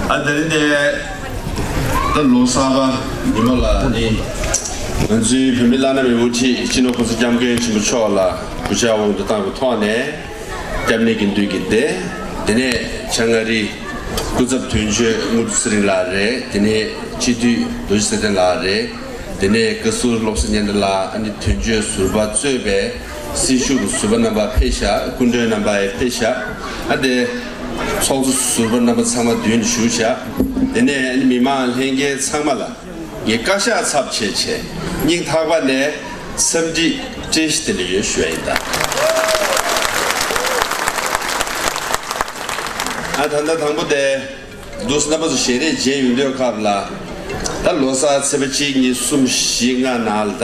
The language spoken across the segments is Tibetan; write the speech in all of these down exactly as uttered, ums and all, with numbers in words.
ཨ་དེ་རིང་དེ་ད་ལོ་གསར་པ་ཉི་མ་ལ་ནི་ང་ཚོའི་བོད་མི་བླ་ན་མེད་པའི་དབུ་ཁྲིད་སྤྱི་ནོར་༸གོང་ས་༸སྐྱབས་མགོན་ཆེན་པོ་མཆོག་ལ་གུས་ཕྱག་དབང་དུ་བཏང་བའི་ཐོག་ནས། སྐྱབས་གནས་དགེ་འདུན་གྱི་སྡེ། དེ་ནས་བྱང་ཨ་རིའི་སྐུ་ཚབ་དོན་གཅོད་དངུལ་ཚེ་རིང་ལགས་རེད། དེ་ནས་སྤྱི་འཐུས་རྡོ་རྗེ་ཚེ་བརྟན་ལགས་རེད། དེ་ནས་བཀའ་ཟུར་བློ་བཟང་སྙན་གྲགས་ལགས། ཨ་ནི་དོན་གཅོད་ཟུར་པ་གཙོས་པའི་སྲི་ཞུ་གི་ཟུར་པ་རྣམ་པ་ཕེབས་ཤག་སྐུ་མགྲོན་རྣམ་པ་ཡང་ཕེབས་ཤག་ཨ་དེ་ཚོགས་གཙོ་ཟུར་པ་རྣམ་པ་ཚང་མ་མདུན་དུ་བཞུགས་ཤག་དེ་ནས་ཨ་ནི་མི་མང་ལྷན་རྒྱས་ཚང་མ་ལ་ངས་བཀའ་ཤག་ཚབ་བྱས་བྱས་སྙིང་ཐག་པ་ནས་འཚམས་འདྲི་བཀྲ་ཤིས་བདེ་ལེགས་ཡོད་ཞུ་ཡ་ཡིན་ད། ཨ་ད་ལྟ་དང་པོ་དེ། འདུག་སེ་རྣམ་པ་ཚོ་ཞལ་རས་མཇལ་ཡོང་དུས་སྐབས་ལ། ད་ལོ་གསར་ཚེས་པ་གཅིག་གཉིས་གསུམ་བཞི་ལྔ་ནང་ལ་ད།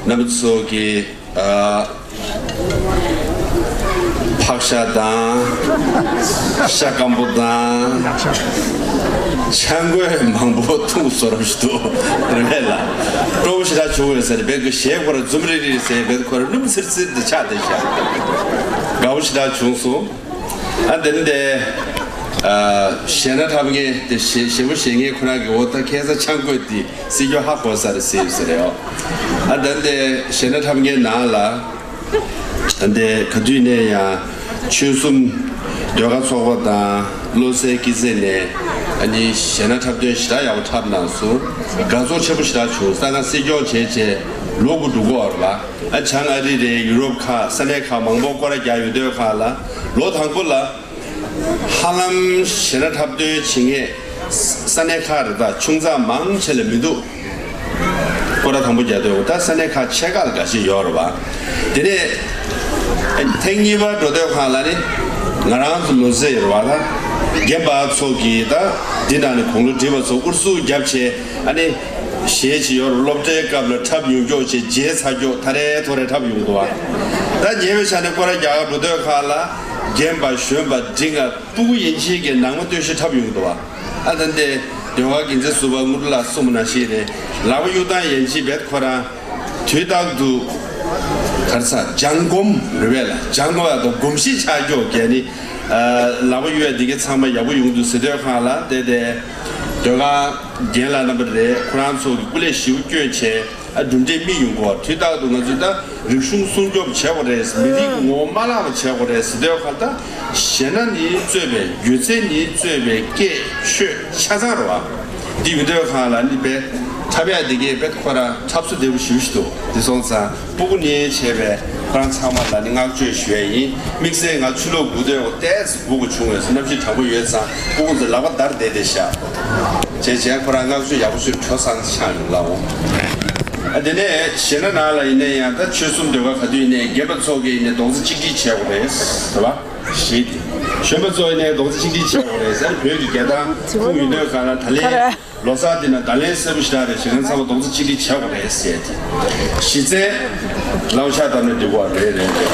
རྣམ་པ་ཚོ་གི་ཨ། ཕག་ཤ་དང་། ཤ་སྐམ་པོ་དང་། ཆང་གོས་མང་པོ་འཐུང་བཟོ་རབས་ཤིག་འདུག་རེད་པས་ལ། སྤྲོ་པོ་ཞེ་དྲག་བྱུང་ཡོད་ཟེར་བས་ཀྱི་ཞལ་ཁོ་ར་འཛུམ་རི་རི་ཟེར་བས་ཁོ་ར་སྣུམ་ཚིར་ཚིར་དུ་ཆགས་བསྡད་ཤག་དགའ་པོ་ཞེ་དྲག་བྱུང་སོང་། ཨ་དེ་ནི་དེ། ཨ་ཞེ་ན་འཁྲབ་མཁན་དེ་ཞེ་ཞེ་པོ་ཞེ་ངེས་ཁོ་རང་གི་འོ་ད་ཁ་སང་ཆང་གོས་དེ་སྲིད་སྐྱོང་ཧ་གོ་ས་རེད་ཟེར་ཟེར་རེད་ཨོ། ཨ་དེ་ནི་དེ་ཞེ་ན་འཁྲབ་མཁན་ནང་ལ། ཨ་དེ་ག་དུས་ནས་ཡང་ཆོལ་གསུམ་ཟློས་གར་ཚོགས་པ་དང་བློ་གསལ་སྐྱེད་ཚལ་ནས་ཨ་ནི་ཞེ་ན་འཁྲབ་སྟོན་ཞེ་དྲག་ཡག་པོ་འཁྲབ་གནང་སོང་། དགའ་ཚོར་ཆེན་པོ་ཞེ་དྲག་བྱུང་། ས་ག་སྲིད་སྐྱོང་བྱས་བྱས་ལོ་དགུ་འགྲོ་གི་ཡོད་རེད་པ། ཨ་བྱང་ཨ་རི་རེད། ཡུ་རོབ་ཁག་ས་གནས་ཁག་མང་པོ་སྐོར་ར་རྒྱག་ཡོང་དུས་སྒང་ལ་ལོ་དང་པོ་ལ་ཧ་ལམ་ཞེ་ན་འཁྲབ་སྟོན་བྱེད་མཁན་ས་གནས་ཁག་རེད་ད་ཆུང་ཙག་མང་ཆེ་ལ་མི་འདུག་སྐོར་ར་དང་པོ་རྒྱག་དུས་ད་ས་གནས་ཁག་ཆེ་ཁག་ལ་འགའ་ཤས་ཡོད་རེད་པ། དེ་ནས་ཐེངས་གཉིས་པ་འགྲོ་དུས་སྒང་ལ་ནི་ང་རང་ཚོ་ལོ་ཚད་ཡོད་རེད་པ། ད་རྒན་པ་ཚོ་གིས་ད་འདི་ནང་ནས་དགུང་ལོ་བགྲེས་པ་ཚོ་ཨུ་ཚུགས་བརྒྱབ་བྱས། ཨ་ནི་གཞས་ཅིག་ཡོད་རེད། སློབ་གྲྭའི་སྐབས་ལ་འཁྲབ་མྱོང་མཁན་ཅིག་བརྗེད་ཚར་མཁན་ད་རེས་ཐོ་རེ་འཁྲབ་ཡོང་འདུག་པ། ད་ཉེ་བའི་ཆ་ནས་སྐོར་ར་རྒྱག་ག་འགྲོ་དུས་སྒང་ལ་རྒན་པ་གཞོན་པ་འབྲིང་ང་སྤུ་གུ་ཡན་ཆད་ཀྱིས་ནང་མ་སྟོན་ཞིག་འཁྲབ་ཡོང་འདུག་པ། ཨ་ད་འདི་ཟློས་གར་འགན་འཛིན་ཟུར་པ་དངུལ་ལགས་གསུངས་པ་ནང་བཞིན་རེད། ལག་པ་གཡུག་སྟངས་ཡན་ཆད་བེད་ཁོ་རང་དུས་རྟག་ཏུ་གར་ཚ་སྦྱང་སྒོམ་རེད་པས་ལ། སྦྱང་སྒོམ་ཡག་ཏུ་སྒོམ་གཞི་ཆགས་མཁན་གྱི་ནི་ལག་པ་གཡུག་ཡ་འདི་གའི་ཚང་མ་ཡག་པོ་ཡོང་འདུག་ཟེར་དུས་སྒང་ལ་དེ་དེ་ཟློས་གར་རྒན་ལགས་རྣམ་པ་རེད། ཁོ་རང་ཚོ་གི་སྐུ་ལས་ཞེ་པོ་བསྐྱོན་བྱས། ཨ་གྲུབ་འབྲས་མིག་ཡོང་གོ། དུས་རྟག་ཏུ་ང་ཚོས་ད་རིག་གཞུང་སྲུང་སྐྱོབ་བྱེད་དགོས་རེད། མི་རིགས་ཀྱི་ངོ་བོ་མ་བརླག་པ་བྱེད་དགོས་རེད་ཟེར་དུས་སྒང་ད། གཞས་སྣ་ནི་གཙོས་པའི་སྒྱུ་རྩལ་ནི་གཙོས་པའི་སྐད་ཆོས་ཆ་ཚང་རེད་པ། འདི་ཡོད་དུས་སྒང་ལ་ནི་བེད་འཁྲབ་ཡ་འདི་གའི་བེད་ཁོ་ར་འཁྲབ་སོ་བདེ་པོ་ཞེ་པོ་ཞིག་འདུག་འདི་སོང་ཙང་སྤུ་གུ་ནས་བྱས་པའི་ཁོ་རང་ཚང་མ་ལ་ནི་བསྔགས་བརྗོད་ཞུ་ཡ་ཡིན། དམིགས་བསལ་ང་ཕྱི་ལོགས་སྒུག་སྡོད་དགོས་ཏེ་སྒུག་དགོས་བྱུང་བས་སོ། གནམ་གཤིས་གྲང་པོ་ཡོད་ཙང་སྤུ་གུ་ཚོ་ལག་པ་བརྡར་བསྡད་བསྡད་ཤག་བྱས་བྱས་ཁོ་རང་བསྔགས་བརྗོད་ཡག་པོ་ཞིག་འཕྲོ་སངས་ཆགས་ཡོང་ལ་འོང་། ཨ་དེ་ནས་གཞས་སྣ་ནང་ལ་ཡིན་ན་ཡང་ད་ཆོལ་གསུམ་ཟློས་གར་ག་དུས་ཡིན་ནའི་རྒན་པ་ཚོ་གིས་ཡིན་ནའི་རྡོག་རྩ་གཅིག་སྒྲིལ་བྱེད་དགོས་རེད་ཟེར་བ་ཞིག་དེ། གཞོན་པ་ཚོ་ཡིན་ནའི་རྡོག་རྩ་གཅིག་སྒྲིལ་བྱེད་དགོས་རེད་ཟེར། བོད་ཀྱི་རྒྱལ་ཐང་སྐུ་ཡོད་དུས་སྒང་ལ་ད་ལན་ལོ་གསར་འདི་ན་ད་ལན་གསལ་པོ་ཞེ་དྲག་རེད། ཞིང་ཁམས་ཚང་མ་རྡོག་རྩ་གཅིག་སྒྲིལ་བྱེད་དགོས་རེད་ཟེར་དེ། གཞི་རྩའི་ལམ་ཕྱག་བཏབ་ན་འགྲིག་གོ་རེད་རེད་རེད། གཞི་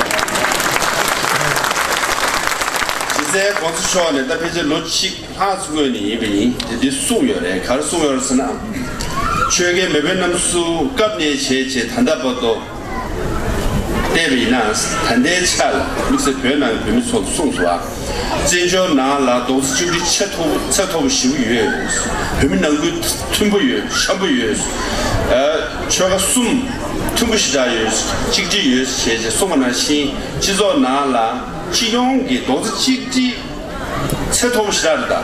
རྩའི་གོང་ས་མཆོག་ནས་ད་ཕལ་ཆེར་ལོ་གཅིག་ལྷག་ཙམ་སྔོན་ནས་ཡིན་པ་ཡིན། དེ་འདི་གསུངས་ཡོད་རེད། ག་རེ་གསུངས་ཡོད་རེད་ཟེར་ན། ཆོལ་ཁའི་མེས་པོའི་གནམ་གཤིས་སྐབས་ནས་བྱས་རྗེས་ད་ལྟ་བར་དུ་བལྟས་པ་ཡིན་ན། ད་ལྟའི་ཆ་ལ་དམིགས་བསལ་བོད་ནང་གི་བོད་མི་ཚོ་གསུངས་སོང་བ། བཙན་བྱོལ་ནང་ལ་རྡོག་རྩ་གཅིག་སྒྲིལ་ཆེས་མཐོ་ཚད་མཐོ་པོ་ཞེ་པོ་ཡོད། བོད་མི་ནང་ཁུལ་མཐུན་པོ་ཡོད། འཆམ་པོ་ཡོད། ཨ་ཆོལ་ཁ་གསུམ་མཐུན་པོ་ཞེ་དྲག་ཡོད། གཅིག་སྒྲིལ་ཡོད་ཞེས་གསུངས་པ་ནང་བཞིན་སྤྱི་ཚོགས་ནང་ལ་སྤྱི་ཡོངས་ཀྱི་རྡོག་རྩ་གཅིག་སྒྲིལ་ཚད་མཐོ་པོ་ཞེ་དྲག་རེད་ད།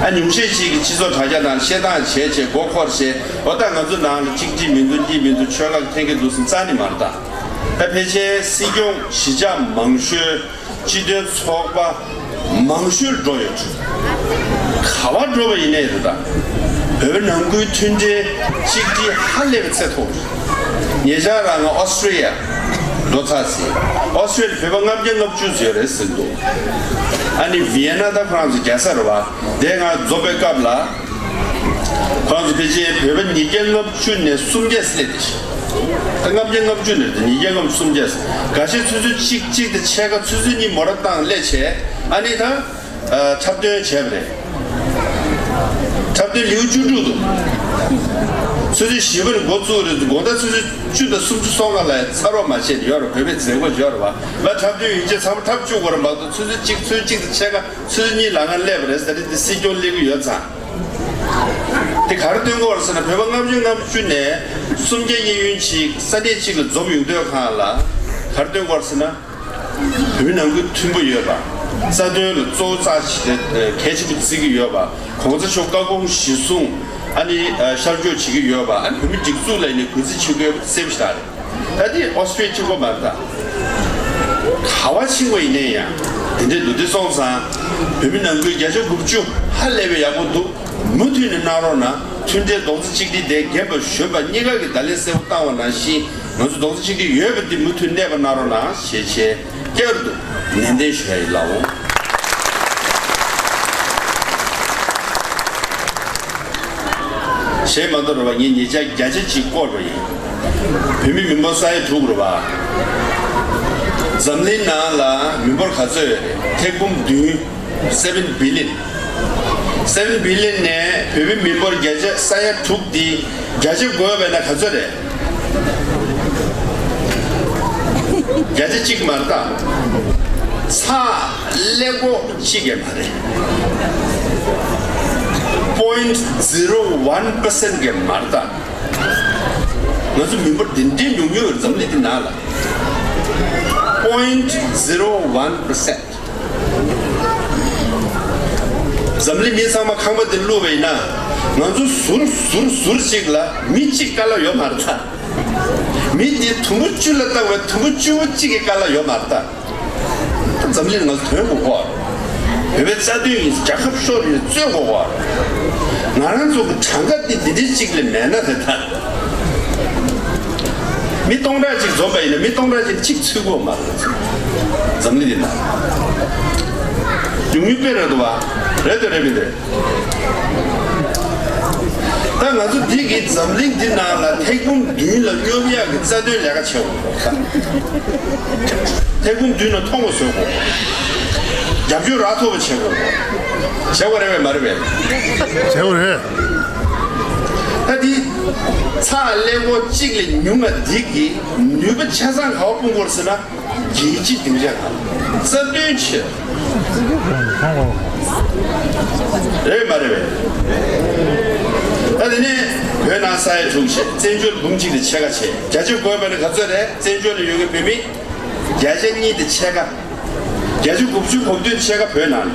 ཨ་ཉུང་ཤས་ཅིག་གིས་སྤྱི་ཚོགས་དྲ་རྒྱ་ནང་བཤད་སྟངས་བྱས་བྱས་མགོ་འཁོར་བྱས། འོ་ད་ང་ཚོ་ནང་ལ་གཅིག་སྒྲིལ་མི་འདུག་གཉིས་མི་འདུག་ཆོལ་ཁ་འཐེན་གྱི་འདུག་ཟེར་རྩ་ནས་མ་རེད་ད། ད་ཕལ་ཆེར་སྲིད་སྐྱོང་གཞིས་ཆགས་མང་ཤོས་སྤྱི་མཐུན་ཚོགས་པ་མང་ཤོས་འགྲོ་ཡོད། ག་བ་འགྲོ་བ་ཡིན་ནའི་རེད་ད། བོད་པའི་ནང་ཁུལ་མཐུན་སྒྲིལ་གཅིག་སྒྲིལ་ཧ་ལས་པའི་ཚད་མཐོ་པོ་རེད། ཉེ་ཆར་རང་ང་ཨོ་སི་ཀྲི་ཡ་འགྲོ་ཚར་ཟིན། ཨོ་སི་ཀྲི་ཡ་བོད་པ་ལྔ་བརྒྱ་ལྔ་བཅུ་ཙམ་ཡོད་རེད་ཟེར་འདུག་ཨ་ནི་ཝི་ཡེ་ན་ད་ཁོ་རང་ཚོ་རྒྱལ་ས་རེད་བ། དེ་སྔ་འཛོམས་པའི་སྐབས་ལ་ཁོ་རང་ཚོ་ཕལ་ཆེར་བོད་པ་ཉིས་བརྒྱ་ལྔ་བཅུ་ནས་སུམ་བརྒྱ་སླེབས་ཏེ་ཤི། ད་ལྔ་བརྒྱ་ལྔ་བཅུ་ནས་ཉིས་བརྒྱ་ལྔ་བཅུ་སུམ་བརྒྱ། འགའ་ཤས་ཆུ་ཚོད་གཅིག་གཅིག་དང་ཕྱེད་ཀ་ཆུ་ཚོད་གཉིས་མོ་ཊ་བཏང་སླེབས་བྱས། ཨ་ནི་ད། ཨ་འཁྲབ་སྟོན་བྱས་པ་རེད། འཁྲབ་སྟོན་ལེའུ་བཅུ་དྲུག་འདུག་ཆུ་ཚོད་བཞི་པ་ནས་འགོ་བཙུགས་རེད། དགོང་དག་ཆུ་ཚོད་བཅུ་དང་སུམ་ཅུ་སོ་ལྔ་ལ་ཚར་རོགས་མ་བྱས་ནས་ཡོད་རེད། བོད་པའི་མཛད་སྒོ་ཡོད་རེད་བ། ང་འཁྲབ་སྟོན་ཡིན་ཅེས་ཚང་མ་འཁྲབ་བཅུག་དགོས་རེད་མ་གཏོགས། ཆུ་ཚོད་གཅིག་ཆུ་ཚོད་གཅིག་དང་ཕྱེད་ཀ་ཆུ་ཚོད་གཉིས་ལམ་ཁ་སླེབས་པ་རེད་ཟེར་ཏེ་འདི་སྲིད་སྐྱོང་སླེབས་ཀྱི་ཡོད་ཙང་། དེ་ག་རེ་སྟོན་གྱི་ཡོད་རེད་ཟེར་ན། བོད་པ་ལྔ་བཅུ་ང་བཅུ་ནས་སུམ་བརྒྱ་གཡས་གཡོན་གཅིག་ས་གནས་གཅིག་ལ་འཛོམས་ཡོང་དུས་སྒང་ལ་ག་རེ་སྟོན་གྱི་ཡོད་རེད་ཟེར་ན། བོད་མི་ནང་ཁུལ་མཐུན་པོ་ཡོད་པ། རྩ་དོན་ལ་གཙོ་བོ་རྩ་ཆེ་གལ་ཆེན་པོ་བརྩི་གི་ཡོད་པ། གོང་ས་མཆོག་བཀའ་དགོངས་གཞིར་བཟུང་ཨ་ནི་ཤར་ཕྱོགས་བྱེད་ཀྱི་ཡོད་པ། ཨ་ནི་བོད་མི་སྒྲིག་འཛུགས་ལ་ཡིན་ནའི་གུས་བརྩི་བྱེད་དགོས་པ་གསལ་པོ་ཞེ་དྲག་རེད། ད་དེ་ཨོ་སི་ཀྲི་ཡ་གཅིག་པོ་མ་རེད་ད། ག་བ་ཕྱིན་པ་ཡིན་ནའི་ཡང་དེ་འདྲའི་འདུག་དེ་སོང་ཙང་བོད་མི་ནང་ཁུལ་བརྒྱ་ཆ་དགུ་བཅུ་ཧ་ལས་པའི་ཡག་པོ་འདུག་མུ་མཐུད་ནས་གནང་རོགས་གནང་། མཐུན་སྒྲིལ་རྡོག་རྩ་གཅིག་སྒྲིལ་དེ་རྒན་པ་གཞོན་པ་གཉིས་ཀ་གིས་བརྡ་ལན་གསལ་པོ་བཏང་བ་ནང་བཞིན། ང་ཚོ་རྡོག་རྩ་གཅིག་སྒྲིལ་ཡོད་པ་འདི་མུ་མཐུད་གནས་པ་གནང་རོགས་གནང་ཞེས་བྱས་བསྐྱར་དུ་ནན་ཏན་ཞུ་ཡ་ཡིན་ལགས། གཞན་མ་གཏོགས་རེད་བ། ངས་ཉེ་ཆར་བརྒྱ་ཆ་གཅིག་བསྐོར་བ་ཡིན། བོད་མི་མི་འབོར་ས་ཡ་དྲུག་རེད་བ། འཛམ་གླིང་ནང་ལ་མི་འབོར་ག་ཚོད་ཡོད་རེད། ཐེར་འབུམ་བདུན། seven billion. seven billion ནས་བོད་མི་མི་འབོར་བརྒྱ་ཆ་ས་ཡ་དྲུག་འདི་བརྒྱ་ཆ་བགོས་པ་ཡིན་ན་ག་ཚོད་རེད། བརྒྱ་ཆ་གཅིག་མ་རེད་ད། ཚེག་ཀླད་ཀོར་གཅིག་ཀྱང་མ་རེད། point zero one percent གྱང་མ་རེད་ད། ང་ཚོ་མི་འབོར་འདི་འདྲའི་ཉུང་ཉུང་ཡོད་རེད་འཛམ་གླིང་འདི་ནང་ལ། point zero one percent། འཛམ་གླིང་མི་ཚང་མ་ཁང་པ་འདིར་བླུགས་པ་ཡིན་ན། ང་ཚོ་ཟུར་ཟུར་ཟུར་གཅིག་ལ་མི་གཅིག་དཀའ་ལས་ཡོད་མ་རེད་ད། མི་འདི་དུམ་བུ་བཅུ་ལ་བཏང་བའི་དུམ་བུ་བཅུ་པོ་གཅིག་གི་དཀའ་ལས་ཡོད་མ་རེད་ད། འཛམ་གླིང་ལ་ང་ཚོ་དོན་དགོས་གོ། བོད་པའི་རྩ་དོན་ཡིན། རྒྱལ་ཁབ་ཤོར་ཡིན། རྩོད་དགོས་གོ། ང་རང་ཚོ་གི་གྲངས་ཀ་འདི་འདི་འདྲའི་གཅིག་ལས་མེད་ན་རེད་ད། མི་སྟོང་ཕྲག་གཅིག་འཛོམས་པ་ཡིན་ན་མི་སྟོང་ཕྲག་གཅིག་གཅིག་ཚུད་ཀྱི་ཡོད་མ་རེད། འཛམ་གླིང་འདི་ན་ཉུང་ཉུང་དཔེ་རེད་འདུག་བ། རེད་འདུག་རེད་མི་འདུག་ད་ང་ཚོ་འདི་གི་འཛམ་གླིང་འདི་ནང་ལ་ཐེར་འབུམ་བདུན་ལ་སྙོམས་ཡག་གི་རྩ་དོན་ལས་ཀ་བྱེད་དགོས་ད། ཐེར་འབུམ་བདུན་ལ་མཐོང་བ་བཟོ་དགོས། རྒྱབ་སྐྱོར་རག་ཐུབ་པ་བྱེད་དགོས། བྱེད་དགོས་རེད་པས་མ་རེད་པས། བྱེད་དགོས་རེད། ད་འདི་ཚེག་ཀླད་ཀོར་གཅིག་ལས་ཉུང་བ་འདི་གི་ནུས་པ་ཆ་ཚང་ག་པར་སྤུངས་དགོས་ཟེར་ན། རྒྱལ་སྤྱིའི་སྡིངས་ཆ་ནང་རྩ་དོན་ཆེད། རེད་མ་རེད་པས། ད་དེ་ནས་བོད་ནང་ས་ཡ་དྲུག་བྱས། བཙན་བྱོལ་འབུམ་གཅིག་དང་ཕྱེད་ཀ་བྱས། བརྒྱ་ཆ་བགོས་པ་ནི་ག་ཚོད་རེད། བཙན་བྱོལ་ལ་ཡོད་མཁན་བོད་མི་བརྒྱ་ཆ་གཉིས་དང་ཕྱེད་ཀ་བརྒྱ་ཆ་དགུ་བཅུ་གོ་བདུན་ཕྱེད་ཀ་བོད་ནང་ཡོད།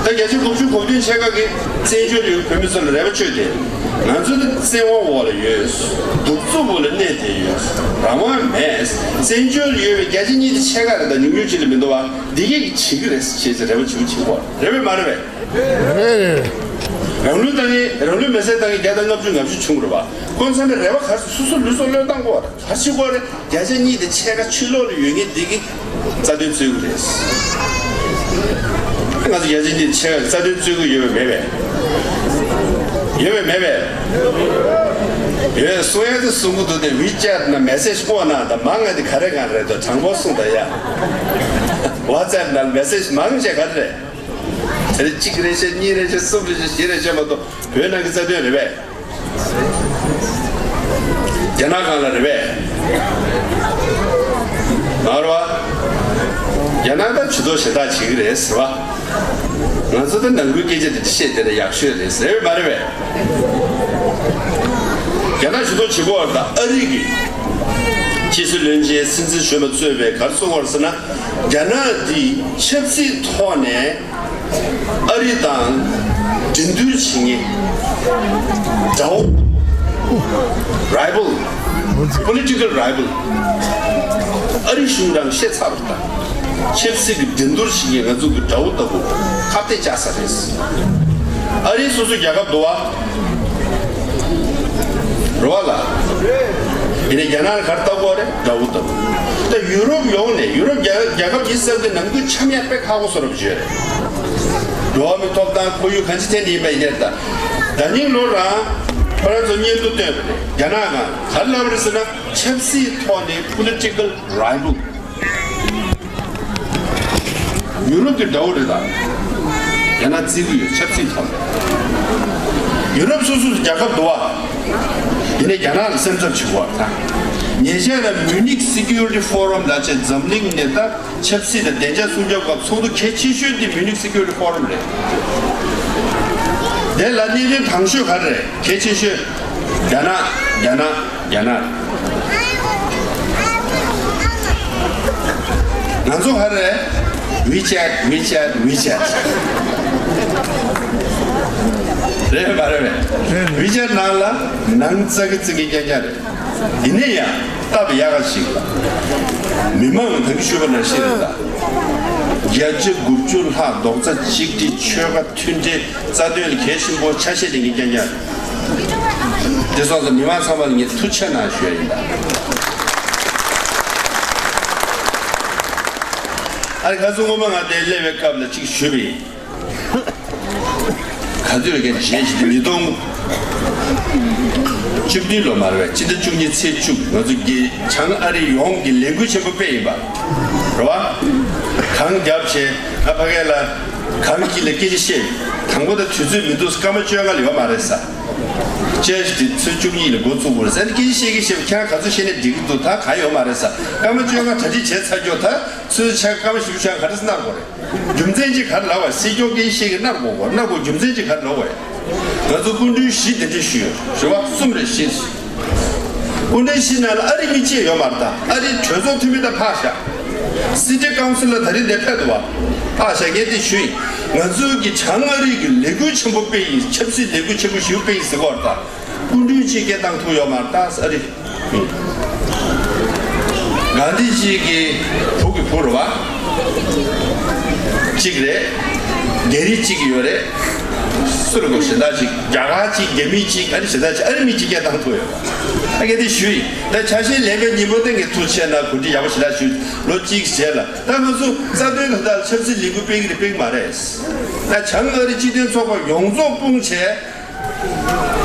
ད་བརྒྱ་ཆ་དགུ་བཅུ་གོ་བདུན་ཕྱེད་ཀ་གིས་བཙན་བྱོལ་ཡོད་བོད་མི་ཚོ་ལ་རེ་བ་བཅོལ་ཏེ། ང་ཚོ་ནི་བཙན་དབང་འོག་ལ་ཡོད། གདུག་རྩུབ་འོག་ལ་གནས་བསྡད་ཡོད། རང་དབང་མེད། བཙན་བྱོལ་ཡོད་པའི་བརྒྱ་ཆ་གཉིས་དང་ཕྱེད་ཀ་རེད་ད། ཉུང་ཉུང་ཅིག་ལས་མི་འདུག་བ། འདི་གས་ཀྱིས་བྱེད་ཀྱི་རེད་ཟེར་བྱས་ཙང་རེ་བ་བཅོལ་བྱེད་དགོས་རེད་པས་མ་རེད་པས། རེད། རང་ལུས་བཏང་ཡས་རང་ལུས་མེར་སྲེག་བཏང་ཡས་བརྒྱ་དང་ལྔ་བཅུ་ང་བཅུ་བྱུང་རེད་བ། ཁོང་ཚང་མས་རེ་བ་ག་རེ་སོ་སོ་ལུས་སྲོག་བློས་བཏང་དགོས་རེད། ག་རེ་བྱེད་དགོས་རེད། བརྒྱ་ཆ་གཉིས་དང་ཕྱེད་ཀ་ཕྱི་ལོགས་ལ་ཡོད་མཁན་འདི་གིས་རྩ་དོན་རྩོད་ཀྱི་རེད། ང་ཚོ་བརྒྱ་ཆ་གཉིས་དང་ཕྱེད་ཀ་རྩ་དོན་རྩོད་ཀྱི་ཡོད་པས་མེད་པས། ཡོད་པས་མེད་པས། ཡོད་གསུང་ཡ་དེ་གསུང་གི་འདུག་སྟེ། ཝི་ཅེཊ་ནང་མེ་སེཇ་སྤོ་གནང་དང་མང་ང་དེ་ག་རེ་གང་རེད་དོ། དྲང་པོ་གསུངས་དང་ཡ། ཝ་ཙེབ་ནང་མེ་སེཇ་མང་ཆེ་ག་རེ་རེད། དེ་རེད། གཅིག་རེད་བཤད། གཉིས་རེད་བཤད། གསུམ་རེད་བཤད། བཞི་རེད་བཤད་མ་གཏོགས་བོད་ནང་གི་རྩ་དོན་རེད་པས། རྒྱ་ནག་སྒང་ལ་རེད་པས། མ་རེད་བ། རྒྱ་ནག་ད་ཇུས་གཏོགས་གཞན་དག་བྱེད་ཀྱི་རེད་ཟེར་བ། ང་ཚོ་ད་ནང་ཁུལ་སྐད་ཆ་དེ་འདྲ་བཤད་དེ་ལ་ཡག་ཤོས་རེད་ཟེར་བས་མ་རེད་པས། རྒྱ་ནག་ཇུས་གཏོགས་བྱེད་དགོས་པ་དང་ཨ་རི་གི་ཕྱི་སྲིད་བློན་ཆེན་སྲིད་འཛིན་གཞོན་པ་གཙོས་པའི་ག་རེ་གསུངས་པ་རེད་ཟེར་ན། རྒྱ་ནག་འདི་ཆབ་སྲིད་ཐོག་ནས་ཨ་རི་དང་འགྲན་བསྡུར་བྱེད་མཁན་དགྲ་བོ། rival། political rival། ཨ་རི་གཞུང་རང་བཤད་ཚར་བ་དང་། ཆབ་སྲིད་ཀྱི་འགྲན་བསྡུར་བྱེད་མཁན་ང་ཚོ་གི་དགྲ་བོ་ལྟ་བུ་ཁ་གཏད་བཅག་ས་རེད། ཨ་རི་སོ་སོ་རྒྱལ་ཁབ་འདུག་བ། རེད་བ་ལ། ཡིན་ནའི་རྒྱ་ནག་ལ་ག་རེ་ལྟ་དགོས་རེད། དགྲ་བོ་ལྟ་བུ། ད་ཡུ་རོབ་ཡོངས་ནས་ཡུ་རོབ་རྒྱལ་རྒྱལ་ཁབ་ཉི་ཤུ་རྩ་དགུ་ནང་ཁུལ་འཆམ་ཡ་དཔེ་ཁག་པོ་བཟོ་འདྲ་པོ་བྱས་རེད། འགྲོ་བ་མིའི་ཐོབ་ཐང་ཁོར་ཡུག་གང་ཅི་ཐད་ནས་ཡིན་པ་ཡིན་ནའི། ད་ད་ནིང་ལོ་རང་ཁོ་རང་ཚོ་སྙན་ཐོ་བཏོན་པ་རེད། རྒྱ་ནག་གང་ག་རེ་ལབ་པ་རེད་ཟེར་ན། ཆབ་སྲིད་ཐོག་ནས་political rival། ཡུ་རོབ་ཀྱི་དགྲ་བོ་རེད་ད། རྒྱ་ནག་བརྩི་གི་ཡོད། ཆབ་སྲིད་ཐོག་ནས། ཡུ་རོབ་སོ་སོ་རྒྱལ་ཁབ་འདུག་བ། དེ་ནས་རྒྱ་ནག་ལ་སེམས་འཚབ་བྱེད་དགོས་པ་དང་། ཉེ་ཆར་ལ་Munich Security Forum ལ་བྱས་འཛམ་གླིང་ནས་ད་ཆབ་སྲིད་དང་བདེ་འཇགས་སྲུང་སྐྱོབ་སྐབས་ཚོགས་འདུ་གལ་ཆེ་ཤོས་དེ་Munich Security Forum རེད། དེ་ལ་གནད་དོན་དང་ཤོས་ག་རེ་རེད། གལ་ཆེ་ཤོས། རྒྱ་ནག་རྒྱ་ནག་རྒྱ་ནག་ང་ཚོ་ག་རེ་རེད། WeChat WeChat WeChat རེད་མ་རེད་པས། WeChat ནང་ལ་ནང་ཙག་གི་ཙིག་གི་རྐྱང་རྐྱང་རེད། ཡིན་ན་ཡང་སྟབས་ཡག་ག་ཞིག་ལ། མི་མང་ད་གིན་ཞུས་པ་ནང་བཞིན་རེད་ད། བརྒྱ་ཆ་དགུ་བཅུ་ལྷག་རྡོག་རྩ་གཅིག་སྒྲིལ་ཆོལ་ཁ་མཐུན་སྒྲིལ་རྩ་དོན་ལ་གལ་ཆེན་པོ་ཆ་ཤས་ལེན་མཁན་རྐྱང་རྐྱང་རེད། དེ་སོང་ཙང་མི་མང་ཚང་མ་ལ་ངས་ཐུགས་རྗེ་གནང་ཞུ་ཡ་ཡིན་ད། ཨ་ནི་ཁ་སང་སྔོན་མ་ང་དེ་སླེབས་པའི་སྐབས་ལ་གཅིག་ཞུས་པ་ཡིན། ག་དུས་ལ་ཀན་རྗེས་ཀྱི་ཉིས་སྟོང་བཅུ་བདུན་ལོ་མ་རེད་པས། སྤྱི་ཟླ་བཅུ་གཉིས་ཚེས་བཅུ་ང་ཚོ་གི་བྱང་ཨ་རི་ཡོངས་ཀྱི་ལས་འགུལ་ཆེན་པོ་སྤེལ་ཡིན་པ་རེད་པ། གང་རྒྱབ་བྱས་ང་ཕ་གི་ལ་གང་གི་ལ་སྐད་ཆ་བཤད། དང་པོ་ད་དུས་ཚོད་མི་འདུག་སྐར་མ་བཅོ་ལྔ་ལ་ཡོད་མ་རེད་ས། བཅར་ཞིག་དེ་ཚོད་བཅུ་གཉིས་ལ་འགོ་བཙུགས་དགོས་རེད་ཟེར་ནས་སྐད་ཆ་བཤད་ཀྱི་བཤད་པ། ཁྱེད་རང་ག་ཚོད་བཤད་ནས་འགྲིག་གི་འདུག་ད་གང་ཡོད་མ་རེད་ས། སྐར་མ་བཅོ་ལྔ་གྲ་སྒྲིག་བྱས་ཚར་རྒྱུ་ད་ཚོད་ཆ་སྐར་མ་བཞི་བཅུ་ཞག་ག་རེ་གནང་དགོས་རེད། རྒྱུ་མཚན་ཅིག་ག་རེ་ལབ་པ། སྲིད་སྐྱོང་སྐད་ཆ་བཤད་ཀྱི་གནང་དགོས་གོ་གནང་དགོས་རྒྱུ་མཚན་ཅིག་ག་རེ་ལབ་པ་རེད། ང་ཚོ་སྐུ་མགྲོན་བཞི་དེ་འདྲ་ཞུས་ཡོད་རེད་པ། གསུམ་རེད་བཞི། སྐུ་མགྲོན་བཞི་ནང་ལ་ཨ་རི་མི་གཅིག་ཡོད་མ་རེད་ད། ཨ་རི་གྲོས་ཚོགས་འཐུས་མི་ད་ཕར་བཞག City Council ལ་ད་རིང་འདིར་ཕེབས་འདུག་པ། ཕར་བཞག་ངས་དེ་ཞུས་ཡིན། ང་ཚོའི་གི་བྱང་ཨ་རི་གི་ལས་འགུལ་ཆེན་པོ་སྤེལ་ཡིན། ཆབ་སྲིད་ལས་འགུལ་ཆེན་པོ་ཞིག་སྤེལ་ཡིན་ཟེར་གོ་ར་ད། སྐུ་མགྲོན་གཅིག་སྐད་བཏང་ཐུབ་ཡོད་མ་རེད་ད་ཨ་རི། གྷན་དྷི་ཇི་གི་བུ་གི་བུ་རེད་པ། གཅིག་རེད། རྒྱ་རིགས་གཅིག་ཡོད་རེད། སུ་རེད་གོ་གཞན་དག་ཅིག་རྒྱ་གར་གཅིག་རྒྱ་མི་གཅིག་ཨ་རི་གཞན་དག་ཅིག་ཨ་རི་མི་གཅིག་སྐད་བཏང་ཐུབ་ཡོད། ཨ་ངས་དེ་ཞུས་ཡིན། ད་ཆ་ཤས་ལེན་པའི་ཉིན་མོ་སྟེང་གི་ཐུགས་རྗེ་ཆེ་གནང་། གོ་སྒྲིག་ཡག་པོ་ཞེ་དྲག་ཞུས། ལོ་གཅིག་རྗེས་ལ་ད་ང་ཚོ་རྩ་དོན་དོན་དག་ཆབ་སྲིད་ལས་འགུལ་སྤེལ་གི་རེད་སྤེལ་གི་མ་རེད། ད་བྱང་ཨ་རི་སྤྱི་མཐུན་ཚོགས་པ་ཡོངས་རྫོགས་སྤུངས་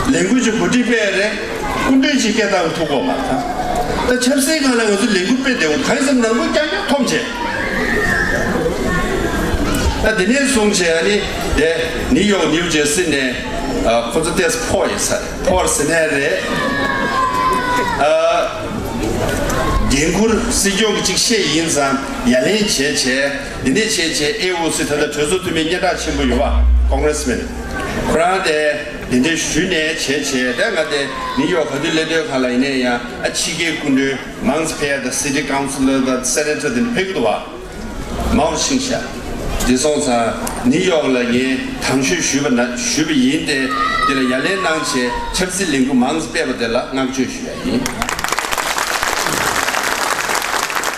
བྱས། ལས་འགུལ་གྱི་གོ་སྒྲིག་སྤེལ་རེད། སྐུ་མགྲོན་གྱིས་སྐད་བཏང་ཐུབ་གོ་མ་ཐང་། ད་ཆབ་སྲིད་སྒང་ལ་ང་ཚོ་ལས་འགུལ་སྤེལ་བསྡད་འོང་གང་ཡིན་ཟེར་ན་ནང་ཁུལ་རྐྱང་རྐྱང་འཐོམ་བྱས། ད་དེ་ནས་བཟུང་བྱས་ཨ་ནི་དེ་ནིའུ་ཡོག་ནིའུ་ཇར་སི་ནས་ཨ་ཁོ་ཚོ་ཏེས་ཕོ་ཡིན་ས་རེད། ཕོར་ཟེར་ནས་རེད། ཨ་འགན་འཁུར་སྲིད་སྐྱོང་གི་ཅིག་བཤད་ཡིན་ཙང་ཡ་ལན་བྱས་བྱས། དེ་ནས་བྱས་བྱས་ཨེ་ཨོ་སི་ད་ལྟ་གྲོས་ཚོགས་འཐུས་མི་སྙན་གྲགས་ཆེན་པོ་ཡོད་པ་ཀོང་རེ་སི་མེན། ཁོ་རང་དེ་དེ་འདྲའི་ཞུས་ནས་བྱས་བྱས་ད་ང་དེ་ནིའུ་ཡོག་ག་དུས་སླེབས་དུས་གང་ལ་ཡིན་ནའི་ཡང་ཨ་ཕྱི་རྒྱལ་སྐུ་མགྲོན་མང་ཙམ་ཕེབས་ཡ་ད་སི་ཊི་ཀའུན་སི་ལར་དང་སེ་ནེ་ཊར་དེ་འདྲ་ཕེབས་ཀྱི་འདུག་བ། མང་པོ་ཕྱིན་ཤག་དེ་སོང་ཙང་ནིའུ་ཡོག་ལ་ངས་དང་ཤོས་ཞུས་པ་ན་ཞུས་པ་ཡིན་ཏེ། དེ་ལ་ཡ་ལན་གནང་བྱས་ཆབ་སྲིད་ལས་འགུལ་མང་ཙམ་སྤེལ་བ་དེ་ལ་བསྔགས་བརྗོད་ཞུ་ཡ་ཡིན།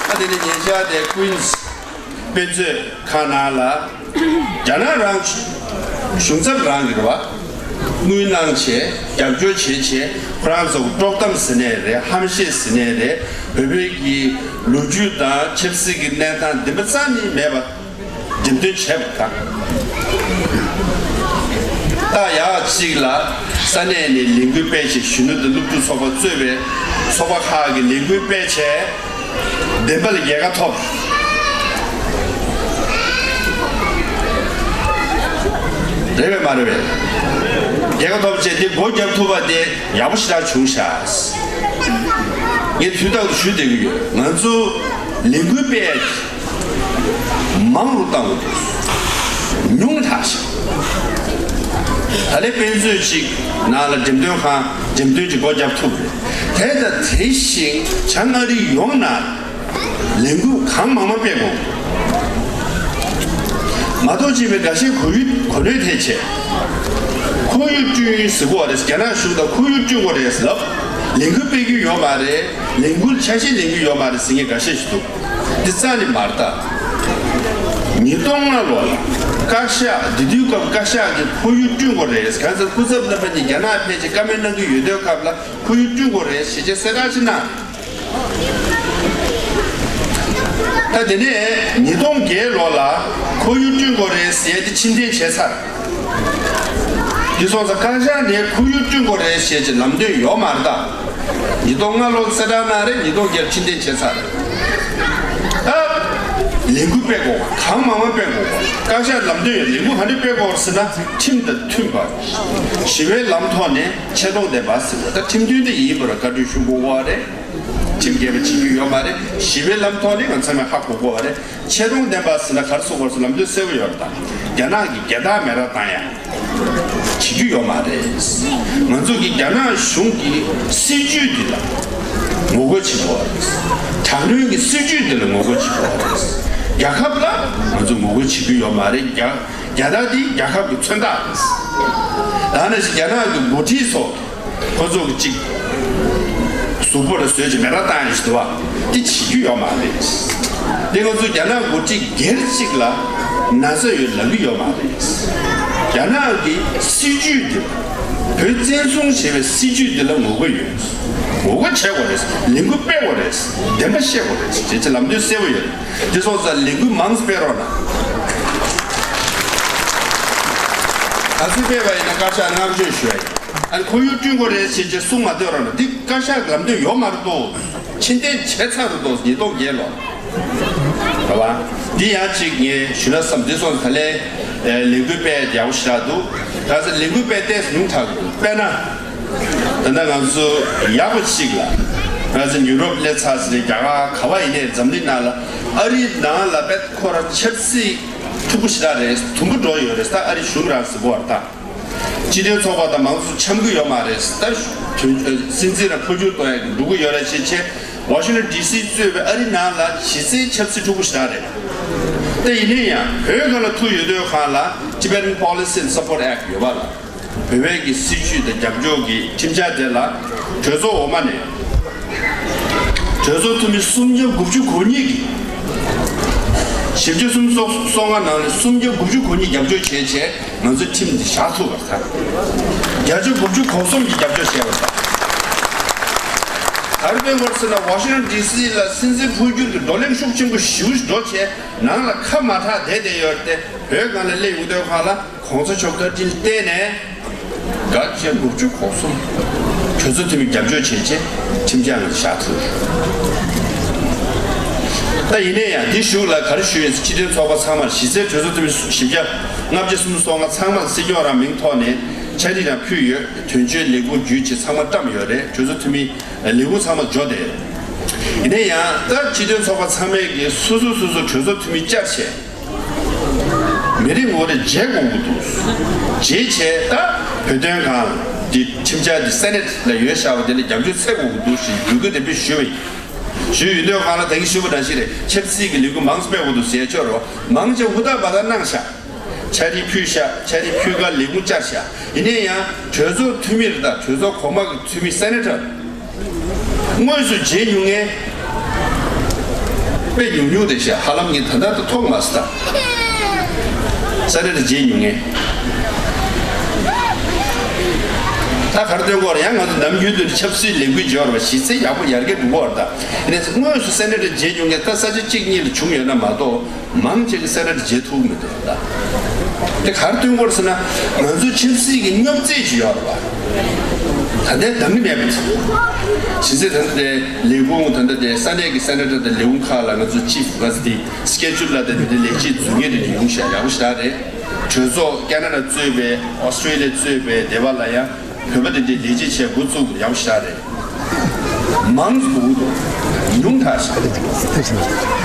ཨ་དེ་ནས་ཉེ་ཆར་དེ་ཀུན་སི་དཔེ་མཛོད་ཁང་ནང་ལ་རྒྱ་ནག་རང་གཞུང་ཚབ་རང་གི་རེད་བ། དངུལ་གནང་བྱས་རྒྱབ་སྐྱོར་བྱས་བྱས་ཁོ་རང་ཚོ་དཀྲོག་གཏམ་ཟེར་ནའི་རེད། ཧམ་བཤད་ཟེར་ནའི་རེད། བོད་བོད་ཀྱི་ལོ་རྒྱུས་དང་ཆབ་སྲིད་ཀྱི་གནས་སྟངས་བདེན་པ་རྩ་ནས་མེད་པ་འགྲེམས་སྟོན་བྱས་པ་དང་། ད་ཡག་གཅིག་ལ་ས་གནས་ནས་ལས་འགུལ་སྤེལ་བྱས་གཞོན་ནུ་དང་སློབ་ཕྲུག་ཚོགས་པ་གཙོས་པའི་ཚོགས་པ་ཁག་གིས་ལས་འགུལ་སྤེལ་བྱས། བདེན་པ་ལ་རྒྱལ་ཁ་ཐོབ། རེད་པས་མ་རེད་པས། རྒྱལ་ཁ་ཐོབ་བྱས་དེ་སྒོ་བརྒྱབ་ཐུབ་པ་དེ་ཡག་པོ་ཞེ་དྲག་བྱུང་ཤག་ངས་དུས་རྟག་ཏུ་ཞུ་བསྡད་ཀྱི་ཡོད། ང་ཚོ་ལས་འགུལ་སྤེལ་མང་རུ་བཏང་དགོས་འདུག་ཉུང་དྲགས་ཤག་ད་ལན་དཔེ་མཛོད་ཅིག་ནང་ལ་འགྲེམས་སྟོན་ཁང་འགྲེམས་སྟོན་གྱི་སྒོ་བརྒྱབ་ཐུབ་རེད། དེ་དང་དེ་བཞིན་བྱང་ཨ་རི་ཡོངས་ནང་ལས་འགུལ་གང་མང་མང་སྤེལ་དགོས། མ་གཏོགས་ཅིག་པའི་འགའ་ཤས་གོ་ཡུལ་གོ་ནོར་ཐེབས་བྱས། ཁོར་ཡུག་བསྐྲུན་ཟེར་གོ་རེད། རྒྱ་ནག་གཞུང་དང་ཁོར་ཡུག་བསྐྲུན་དགོས་རེད་ལབ། ལས་འགུལ་སྤེལ་རྒྱུ་ཡོད་མ་རེད། ལས་འགུལ་ཆ་ཤས་ལེན་རྒྱུ་ཡོད་མ་རེད་ཟེར་མཁན་འགའ་ཤས་ཤིག་འདུག་འདི་རྩ་ནས་མ་རེད་ད། ཉིས་སྟོང་ལྔ་ལོ་ལ་བཀའ་ཤག་དེ་དུས་སྐབས་བཀའ་ཤག་གིས་ཁོར་ཡུག་བསྐྲུན་དགོས་རེད། གང་ཟེར་སྐུ་ཚབ་རྣམ་པ་གཉིས་རྒྱ་ནག་ཕེབས་བྱས་བཀའ་མོལ་གནང་གི་ཡོད་དུས་སྐབས་ལ་ཁོར་ཡུག་བསྐྲུན་དགོས་རེད་ཞེས་བྱས་གསལ་བསྒྲགས་ཅིག་གནང་། ད་དེ་ནས་ཉིས་སྟོང་བརྒྱད་ལོ་ལ་ཁོར་ཡུག་བསྐྲུན་དགོས་རེད་ཟེར་ཏེ་ཕྱིར་འཐེན་བྱས་ཚར། དེ་སོང་ཙང་བཀའ་ཤག་ནས་ཁོར་ཡུག་བསྐྲུན་དགོས་རེད་ཞེས་ཀྱི་ལམ་སྟོན་ཡོད་མ་རེད་ད། ཉིས་སྟོང་ལྔ་ལོར་གསལ་བསྒྲགས་གནང་རེད། ཉིས་སྟོང་བརྒྱད་ཕྱིར་འཐེན་བྱས་ཚར་རེད་ད། ལས་འགུལ་སྤེལ་དགོས་པ། གང་མང་མང་སྤེལ་དགོས་པ། བཀའ་ཤག་ལམ་སྟོན་ཡོད། ལས་འགུལ་ག་འདྲ་སྤེལ་དགོས་པ་ཟེར་ན། ཁྲིམས་དང་མཐུན་པ། ཞི་བའི་ལམ་ཐོག་ནས་ཆེ་མཐོང་ལྡན་པ་ཟེར་བ། ད་ཁྲིམས་མཐུན་དེ་ཡིན་པར་བཀའ་འཁྲོལ་ཞུ་དགོས་པ་རེད། ཁྲིམས་འགལ་བ་བྱེད་རྒྱུ་ཡོད་མ་རེད། ཞི་བའི་ལམ་ཐོག་ནས་ང་ཚང་མས་ཧ་གོ་དགོས་པ་རེད། ཆེ་མཐོང་ལྡན་པ་ཟེར་ན་ག་རེ་ཟེར་དགོས་ཟེར་ལམ་སྟོན་གསལ་པོ་ཡོད་རེད། ད་རྒྱ་ནག་གི་རྒྱལ་དར་མེ་ར་བཏང་ཡ། བྱེད་རྒྱུ་ཡོད་མ་རེད། ང་ཚོ་གི་རྒྱ་ནག་གཞུང་གི་སྲིད་ཇུས་འདི་ལ་ངོ་རྒོལ་བྱེད་དགོས་པ་རེད། དྲག་གནོན་གྱི་སྲིད་ཇུས་འདི་ལ་ངོ་རྒོལ་བྱེད་དགོས་པ་རེད། རྒྱལ་ཁབ་ལ་ང་ཚོ་ངོ་རྒོལ་བྱེད་རྒྱུ་ཡོད་མ་རེད། རྒྱ་རྒྱལ་དར་འདི་རྒྱལ་ཁབ་ཀྱི་མཚོན་རྟགས་རེད། ད་ནང་བཞིན་རྒྱ་ནག་གི་འགོ་ཁྲིད་ཚོ་ཁོ་ཚོ་གི་གཅིག་གཟུགས་པོ་ལ་བཟོས་ཀྱི་མེ་ར་བཏང་ཡ་ཞིག་འདུག་བ། འདི་བྱེད་རྒྱུ་ཡོད་མ་རེད། འདི་ང་ཚོ་རྒྱ་ནག་འགོ་ཁྲིད་སྒེར་གཅིག་ལ་ན་ཚ་ཡོད་ལབ་ཀྱི་ཡོད་མ་རེད། རྒྱ་ནག་གི་སྲིད་ཇུས་འདི་ལ། བོད་བཙན་བཟུང་བྱས་པའི་སྲིད་ཇུས་འདི་ལ་ངོ་རྒོལ་ཡོད། ངོ་རྒོལ་བྱེད་དགོས་རེད། ལས་འགུལ་སྤེལ་དགོས་རེད། བདེན་པ་བཤད་དགོས་རེད། ཅེས་ཅེས་ལམ་སྟོན་གསལ་པོ་ཡོད་རེད། འདི་སོང་ཙང་ལས་འགུལ་མང་སྤེལ་རོགས་གནང་། ག་ཚོད་སྤེལ་བ་ཡིན་ན་བཀའ་ཤག་བསྔགས་བརྗོད་ཞུ་ཡ་ཡིན། ཨ་ནི་ཁོར་ཡུག་བསྐྲུན་དགོས་རེད་ཞེས་ཅེས་གསུང་མ་སྡོད་རོགས་གནང་། འདི་བཀའ་ཤག་ལམ་སྟོན་ཡོད་མ་རེད་དོ། ཕྱིར་འཐེན་བྱས་ཚར་རེད་དོ། ཉིས་སྟོང་བརྒྱད་ལོ། རེད་བ། འདི་ཡང་གཅིག་ངས་ཞུ་ན་བསམ། འདི་སོང་ཙང་ད་ལན་ལས་འགུལ་སྤེལ་ཡག་པོ་ཞེ་དྲག་འདུག། ད་ཚེ་ལས་འགུལ་སྤེལ་ཏེ་ཉུང་དྲགས་འདུག། དཔེར་ན། ད་ལྟ་ང་ཚོ་ཡག་པོ་ཞིག་ལ། ང་ཚོ་ཡུ་རོབ་སླེབས་ཚར་ཟིན་རེད། རྒྱ་གར་ག་བ་ཡིན་ནའི་འཛམ་གླིང་ནང་ལ་ཨ་རིའི་ནང་ལ་དཔེ་ཁོ་རང་ཆབ་སྲིད་ཕྲུ་གུ་ཞེ་དྲག་རེད། དུམ་བུ་འགྲོ་ཡོད་རེད། ད་ཨ་རི་གཞུང་རང་ཟེར་གོ་བ་རེད། ད་སྤྱི་མཐུན་ཚོགས་པ་དང་མང་གཙོ་འཆམ་གི་ཡོད་མ་རེད། ད་དོན་སྲིད་འཛིན་རང་འཕོ་འགྱུར་གཏོང་ཡ་གི་འགྲོ་གི་ཡོད་རེད། ཅེས་བྱས་ཝ་ཤིང་ཊོན་ཌི་སི་གཙོས་པའི་ཨ་རི་ནང་ལ་གཞི་རྩའི་ཆབ་སྲིད་ཕྲུ་གུ་ཞེ་དྲག་རེད། ད་ཡིན་ན་ཡང་བོད་སྒང་ལ་ཐུག་ཡོད་དུས་སྒང་ལ་Tibetan Policy and Support Act ཡོད་པ་ལ། བོད་པའི་གི་སྲིད་ཇུས་དང་རྒྱབ་སྐྱོར་གྱི་ཁྲིམས་འཆར་དེ་ལ་གྲོས་ཚོགས་འོག་མ་ནས་གྲོས་ཚོགས་འཐུས་མི་སུམ་བརྒྱ་དགུ་བཅུ་གོ་གཉིས་ཀྱིས་བཞི་བཅུ་སུམ་ཅུ་སོ་ལྔ་ནང་ནས་སུམ་བརྒྱ་དགུ་བཅུ་གོ་གཉིས་རྒྱབ་སྐྱོར་བྱས་བྱས་ང་ཚོའི་ཁྲིམས་འདི་བཞག་ཐུབ་པ་རེད། བརྒྱད་ཅུ་དགུ་བཅུ་གོ་གསུམ་གྱིས་རྒྱབ་སྐྱོར་བྱས་པ་རེད། ག་རེ་སྟོན་དགོས་ཟེར་ན་ཝ་ཤིང་ཊོན་ཌི་སི་ལ་སྲིད་འཛིན་འཕོ་འགྱུར་གྱི་བགྲོ་གླེང་ཤུགས་ཆེན་པོ་ཞེ་པོ་ཞིག་འགྲོ་བྱས་ནང་ལ་ཁ་མ་གྲགས་བསྡད་བསྡད་ཡོད་རེད་དེ། བོད་སྒང་ལ་སླེབས་ཡོང་དུས་སྒང་ལ། གོང་ས་མཆོག་བཀའ་དྲིན་བརྟེན་ནས་བརྒྱད་ཅུ་དགུ་བཅུ་གོ་གསུམ་གྲོས་ཚོགས་འཐུས་མི་རྒྱབ་སྐྱོར་བྱས་རྗེས་ཁྲིམས་འཆར་ང་བཞག་ཐུབ། ད་ཡིན་ན་ཡང་འདི་གཞུག་ལ་ག་རེ་ཞུ་ཡིན། སྤྱི་མཐུན་ཚོགས་པ་ཚང་མར་གཞི་རྩའི་གྲོས་ཚོགས་འཐུས་མི་བཞི་བརྒྱ་ལྔ་བཅུ་སུམ་ཅུ་སོ་ལྔ་ཚང་མར་སྲིད་སྐྱོང་རང་མིང་ཐོག་ནས་ཕྱག་བྲིས་རང་ཕུལ་ཡོད། དོན་གཅོད་ལས་ཁུངས་བརྒྱུད་བྱས་ཚང་མ་བཀྲམ་ཡོད་རེད། གྲོས་ཚོགས་འཐུས་མི་ལས་ཁུངས་ཚང་མར་འབྱོར་བསྡད་ཡོད། ཡིན་ན་ཡང་ད་སྤྱི་མཐུན་ཚོགས་པ་ཚང་མས་ཀྱི་སོ་སོ་སོ་སོ་གྲོས་ཚོགས་འཐུས་མི་བཅར་བྱས། མི་རེ་ངོ་རེ་མཇལ་དགོས་ཀྱི་འདུག། མཇལ་བྱས་ད་བོད་དོན་སྒང་གི་ཁྲིམས་འཆར་འདི་སེ་ནེ་ཊི་ལ་ཡོད་བཞག་པ་དེ་ལ་རྒྱབ་སྐྱོར་འཚོལ་དགོས་ཀྱི་འདུག་ཞེས་འབོད་སྐུལ་དེ་འདྲ་ཞུས་པ་ཡིན། ཞུས་ཡོད་དུས་སྒང་ལ་ད་གིན་ཞུས་པ་ནང་བཞིན་རེད། ཆབ་སྲིད་ཀྱི་ལས་འགུལ་མང་སྤེལ་དགོས་འདུག་ཟེར་ཆོག་རོགས། མང་ཆེ་ཧུར་ཐག་འབད་ཐག་གནང་ཤག། ཕྱག་བྲིས་ཕུལ་ཤག། ཕྱག་བྲིས་ཕུལ་ཁར་ལས་ཁུངས་བཅར་ཤག། ཡིན་ན་ཡང་གྲོས་ཚོགས་འཐུས་མི་རེ་དང་གྲོས་ཚོགས་གོང་མ་གི་འཐུས་མི་སེ་ནེ་ཊར་དངོས་སུ་མཇལ་མྱོང་མཁན་དཔེ་ཉུང་ཉུང་རེད་ཤག། ཧ་ལམ་ངས་ད་ལྟ་ད་མཐོང་མ་སོང་། ད་སེ་ནེ་ཊར་མཇལ་མྱོང་མཁན། ད་ག་རེ་སྟོན་དགོས་རེད། ཡང་ང་ཚོ་ནམ་རྒྱུན་དུ་ཆབ་སྲིད་ལས་འགུལ་འབྱོར་བ་གཞི་རྩའི་ཡག་པོ་ཡར་རྒྱས་འགྲོ་གི་ཡོད་རེད། ད་ཡིན་ནའི་དངོས་སུ་སེ་ནེ་ཊར་མཇལ་མྱོང་མཁན་ད་ས་ཆ་གཅིག་གཉིས་ལ་བྱུང་ཡོད་ན་མ་གཏོགས། མང་ཆེ་གིས་སེ་ནེ་ཊར་མཇལ་ཐུབ་མི་འདུག་ད། དེ་ག་རེ་སྟོན་དགོས་རེད་ཟེར་ན། ང་ཚོ་ཆབ་སྲིད་ཀྱི་སྙོབ་རྩིས་ཅིག་ཡོད་རེད་པ། ད་ལྟའི་འདང་གི་མེད་པ་ཅིག། གཞི་རྩའི་ད་ལྟ་དེ་ལས་ཁུངས་ད་ལྟ་དེ་ས་གནས་ཀྱི་སེ་ནེ་ཊར་དང་ལས་ཁུངས་ཁག་ལ་ང་ཚོ་ཅིབ་ག་ཚོད་དེ་སི་ཀེ་ཇུལ་ལ་དེ་དེ་ལས་བྱེད་རྫུན་ངེས་དེ་ཡོང་ཤག། ཡག་པོ་ཞེ་དྲག་རེད། གྲོས་ཚོགས་ཁེ་ན་ཌ་གཙོས་པའི་ཨོ་སི་ཀྲི་ལི་ཡ་གཙོས་པའི་སྡེ་བ་ལ་ཡང་། བོད་པ་དེ་འདྲའི་ལས་བྱེད་བྱས་འགོ་བཙུགས་ཡག་པོ་ཞེ་དྲག་རེད། མང་དགོས་འདུག། ཉུང་དྲགས་ཤག།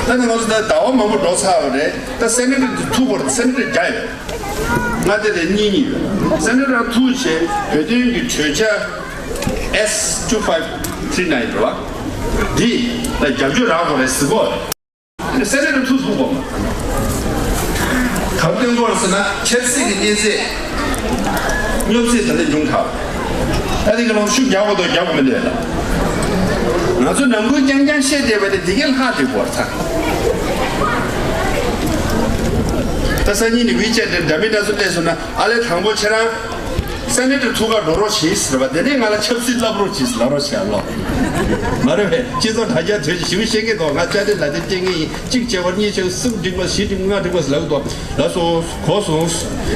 ད་ནི་ང་ཚོ་ད་ཟླ་བ་མང་པོ་འགྲོ་ཚར་བ་རེད། ད་སེ་ནེ་ཊར་དེ་ཐུག་པར་སེ་ནེ་ཊར་བརྒྱ་ཡོད། མངའ་སྡེ་དེ་གཉིས་གཉིས་ཡོད། སེ་ནེ་ཊར་ཐུག་བྱས་བོད་དོན་གྱི་གྲོས་འཆར་S two five three nine རེད་བ། འདི་ལ་རྒྱབ་སྐྱོར་རག་དགོས་རེད་ཟེར་གོ། སེ་ནེ་ཊར་ཐུག་ཐུག་པ། ག་རེ་སྟོན་དགོས་རེད་ཟེར་ན་ཆབ་སྲིད་ཀྱི་གནས་ཚད་སྙོབ་ཚད་ད་ལྟ་ཉུང་དྲགས། ད་དེ་ག་ལ་ཤུགས་རྒྱག་དགོས་དང་རྒྱག་དགོས་མི་འདུག་ལ། ང་ཚོ་ནང་ཁུལ་རྐྱང་རྐྱང་བཤད་བསྡད་པ་དེ་དེ་གས་ལྷག་བསྡད་དགོས་རེད་ད། ད་སང་ཉིན་ནས་ཝི་ཅེཊ་དེ་འདྲ་མི་འདྲ་ཚོ་བལྟས་སོང་ན་ཨ་ལས་དང་པོ་ཁྱེད་རང་སེ་ནེ་ཊར་ཐུག་ག་འགྲོ་རོགས་བྱེད་ཟེར་བ་དེ་ནས་ང་ལ་ཆབ་སྲིད་བསླབ་རོགས་བྱེད་ཟེར་ལབ་རོགས་བྱེད་ཨ་ལོ། མ་རེད་པས། སྤྱི་ཚོགས་དྲ་རྒྱ་དོན་ཞིབ་བཤད་ཀྱི་འདུག། ང་ཅ་ལི་ལ་དེ་སྐྱེ་ངེས་ཡིན། གཅིག་བྱས་པ་གཉིས་བྱས་པ་གསུམ་འགྲིག་པ་བཞི་འགྲིག་པ་ལྔ་འགྲིག་པ་ཟེར་ལབ་ཀྱི་འདུག། ལགས་སོ། གོ་སོང་།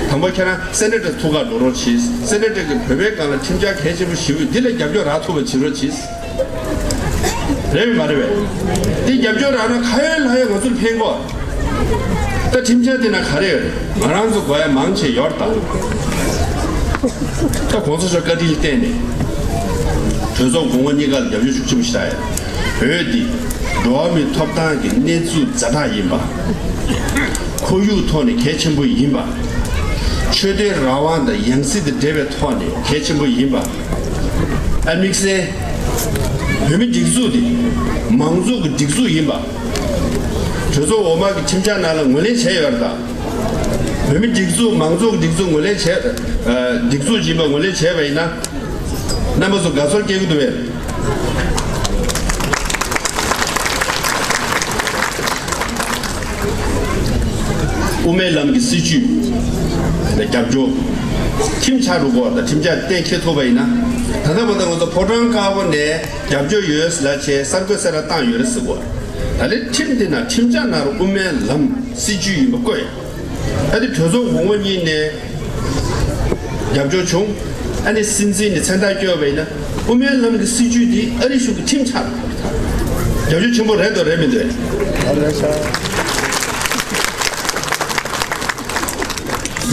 དང་པོ་ཁྱེད་རང་སེ་ནེ་ཊར་ཐུག་ག་འགྲོ་རོགས་བྱེད། སེ་ནེ་ཊར་གྱིས་བོད་པའི་སྒང་ལ་ཁྲིམས་འཆར་གལ་ཆེན་པོ་ཞིག་ཡོད། འདི་ལ་རྒྱབ་སྐྱོར་རག་ཐུབ་པ་བྱེད་རོགས་བྱེད། རེད་པས་མ་རེད་པས། འདི་རྒྱབ་སྐྱོར་རག་ན་ཁ་ཡོད་ལག་ཡོད་ང་ཚོར་ཕན་གོ། ད་ཁྲིམས་འཆར་དེ་ན་ག་རེ་ཡོད་རེད། ང་རང་ཚོ་དགོས་ཡ་མང་ཆེ་ཡོད་རེད་ད། ད་གོང་ས་མཆོག་བཀའ་དྲིན་ལ་བརྟེན་ནས་གྲོས་ཚོགས་གོང་འོག་གཉིས་ཀ་ལ་རྒྱབ་སྐྱོར་ཤུགས་ཆེན་པོ་ཞིག་བྱས་ཡོད། བོད་འདི་འགྲོ་བ་མིའི་ཐོབ་ཐང་གི་གནས་ཚུལ་ཛ་དྲག་ཡིན་པ། ཁོར་ཡུག་ཐོག་ནས་གལ་ཆེན་པོ་ཡིན་པ། ཆོས་དད་རང་དབང་དང་ཡང་སྲིད་དང་འབྲེལ་བའི་ཐོག་ནས་གལ་ཆེན་པོ་ཡིན་པ། ཨ་དམིགས་བསལ་བོད་མི་སྒྲིག་འཛུགས་འདི་མང་གཙོ་གི་སྒྲིག་འཛུགས་ཡིན་པ། གྲོས་ཚོགས་འོག་མ་གི་ཁྲིམས་འཆར་ནང་ལ་ངོས་ལེན་བྱས་ཡོད་རེད་ད། བོད་མི་སྒྲིག་འཛུགས་མང་གཙོ་གི་སྒྲིག་འཛུགས་ངོས་ལེན་བྱས། ཨ་སྒྲིག་འཛུགས་ཡིན་པ་ངོས་ལེན་བྱས་པ་ཡིན་ན། རྣམ་པ་ཚོ་དགའ་ཚོར་སྐྱེ་གི་འདུག་བས། དབུ་མའི་ལམ་གྱི་སྲིད་བྱུས་ལ་རྒྱབ་སྐྱོར། ཁྲིམས་འཆར་རུ་སྐོར་དང་ཁྲིམས་འཆར་གཏན་འཁེལ་ཐུབ་པ་ཡིན་ན། ད་ལྟ་བར་དུ་ང་ཚོ་ཕོ་བྲང་དཀར་པོ་ནས་རྒྱབ་སྐྱོར་ཡོད་ལ་བྱས་གསར་འགོད་གསལ་བསྒྲགས་བཏང་ཡོད་རེད་ཟེར་གོ། ད་ལན་ཁྲིམས་འདི་ན་ཁྲིམས་འཆར་ནང་རུ་དབུ་མའི་ལམ་སྲིད་བྱུས་ཡིན་པ་བཀོད། ཨ་ནི་གྲོས་ཚོགས་གོང་འོག་གཉིས་ནས་རྒྱབ་སྐྱོར་བྱུང་། ཨ་ནི་སྲིད་འཛིན་ནས་མཚན་རྟགས་བསྐྱོན་པ་ཡིན་ན། དབུ་མའི་ལམ་གྱི་སྲིད་བྱུས་འདི་ཨ་རི་གཞུང་གི་ཁྲིམས་འཆར། རྒྱབ་སྐྱོར་ཆེན་པོ་རེད་དོ་རེད་མི་འདུག་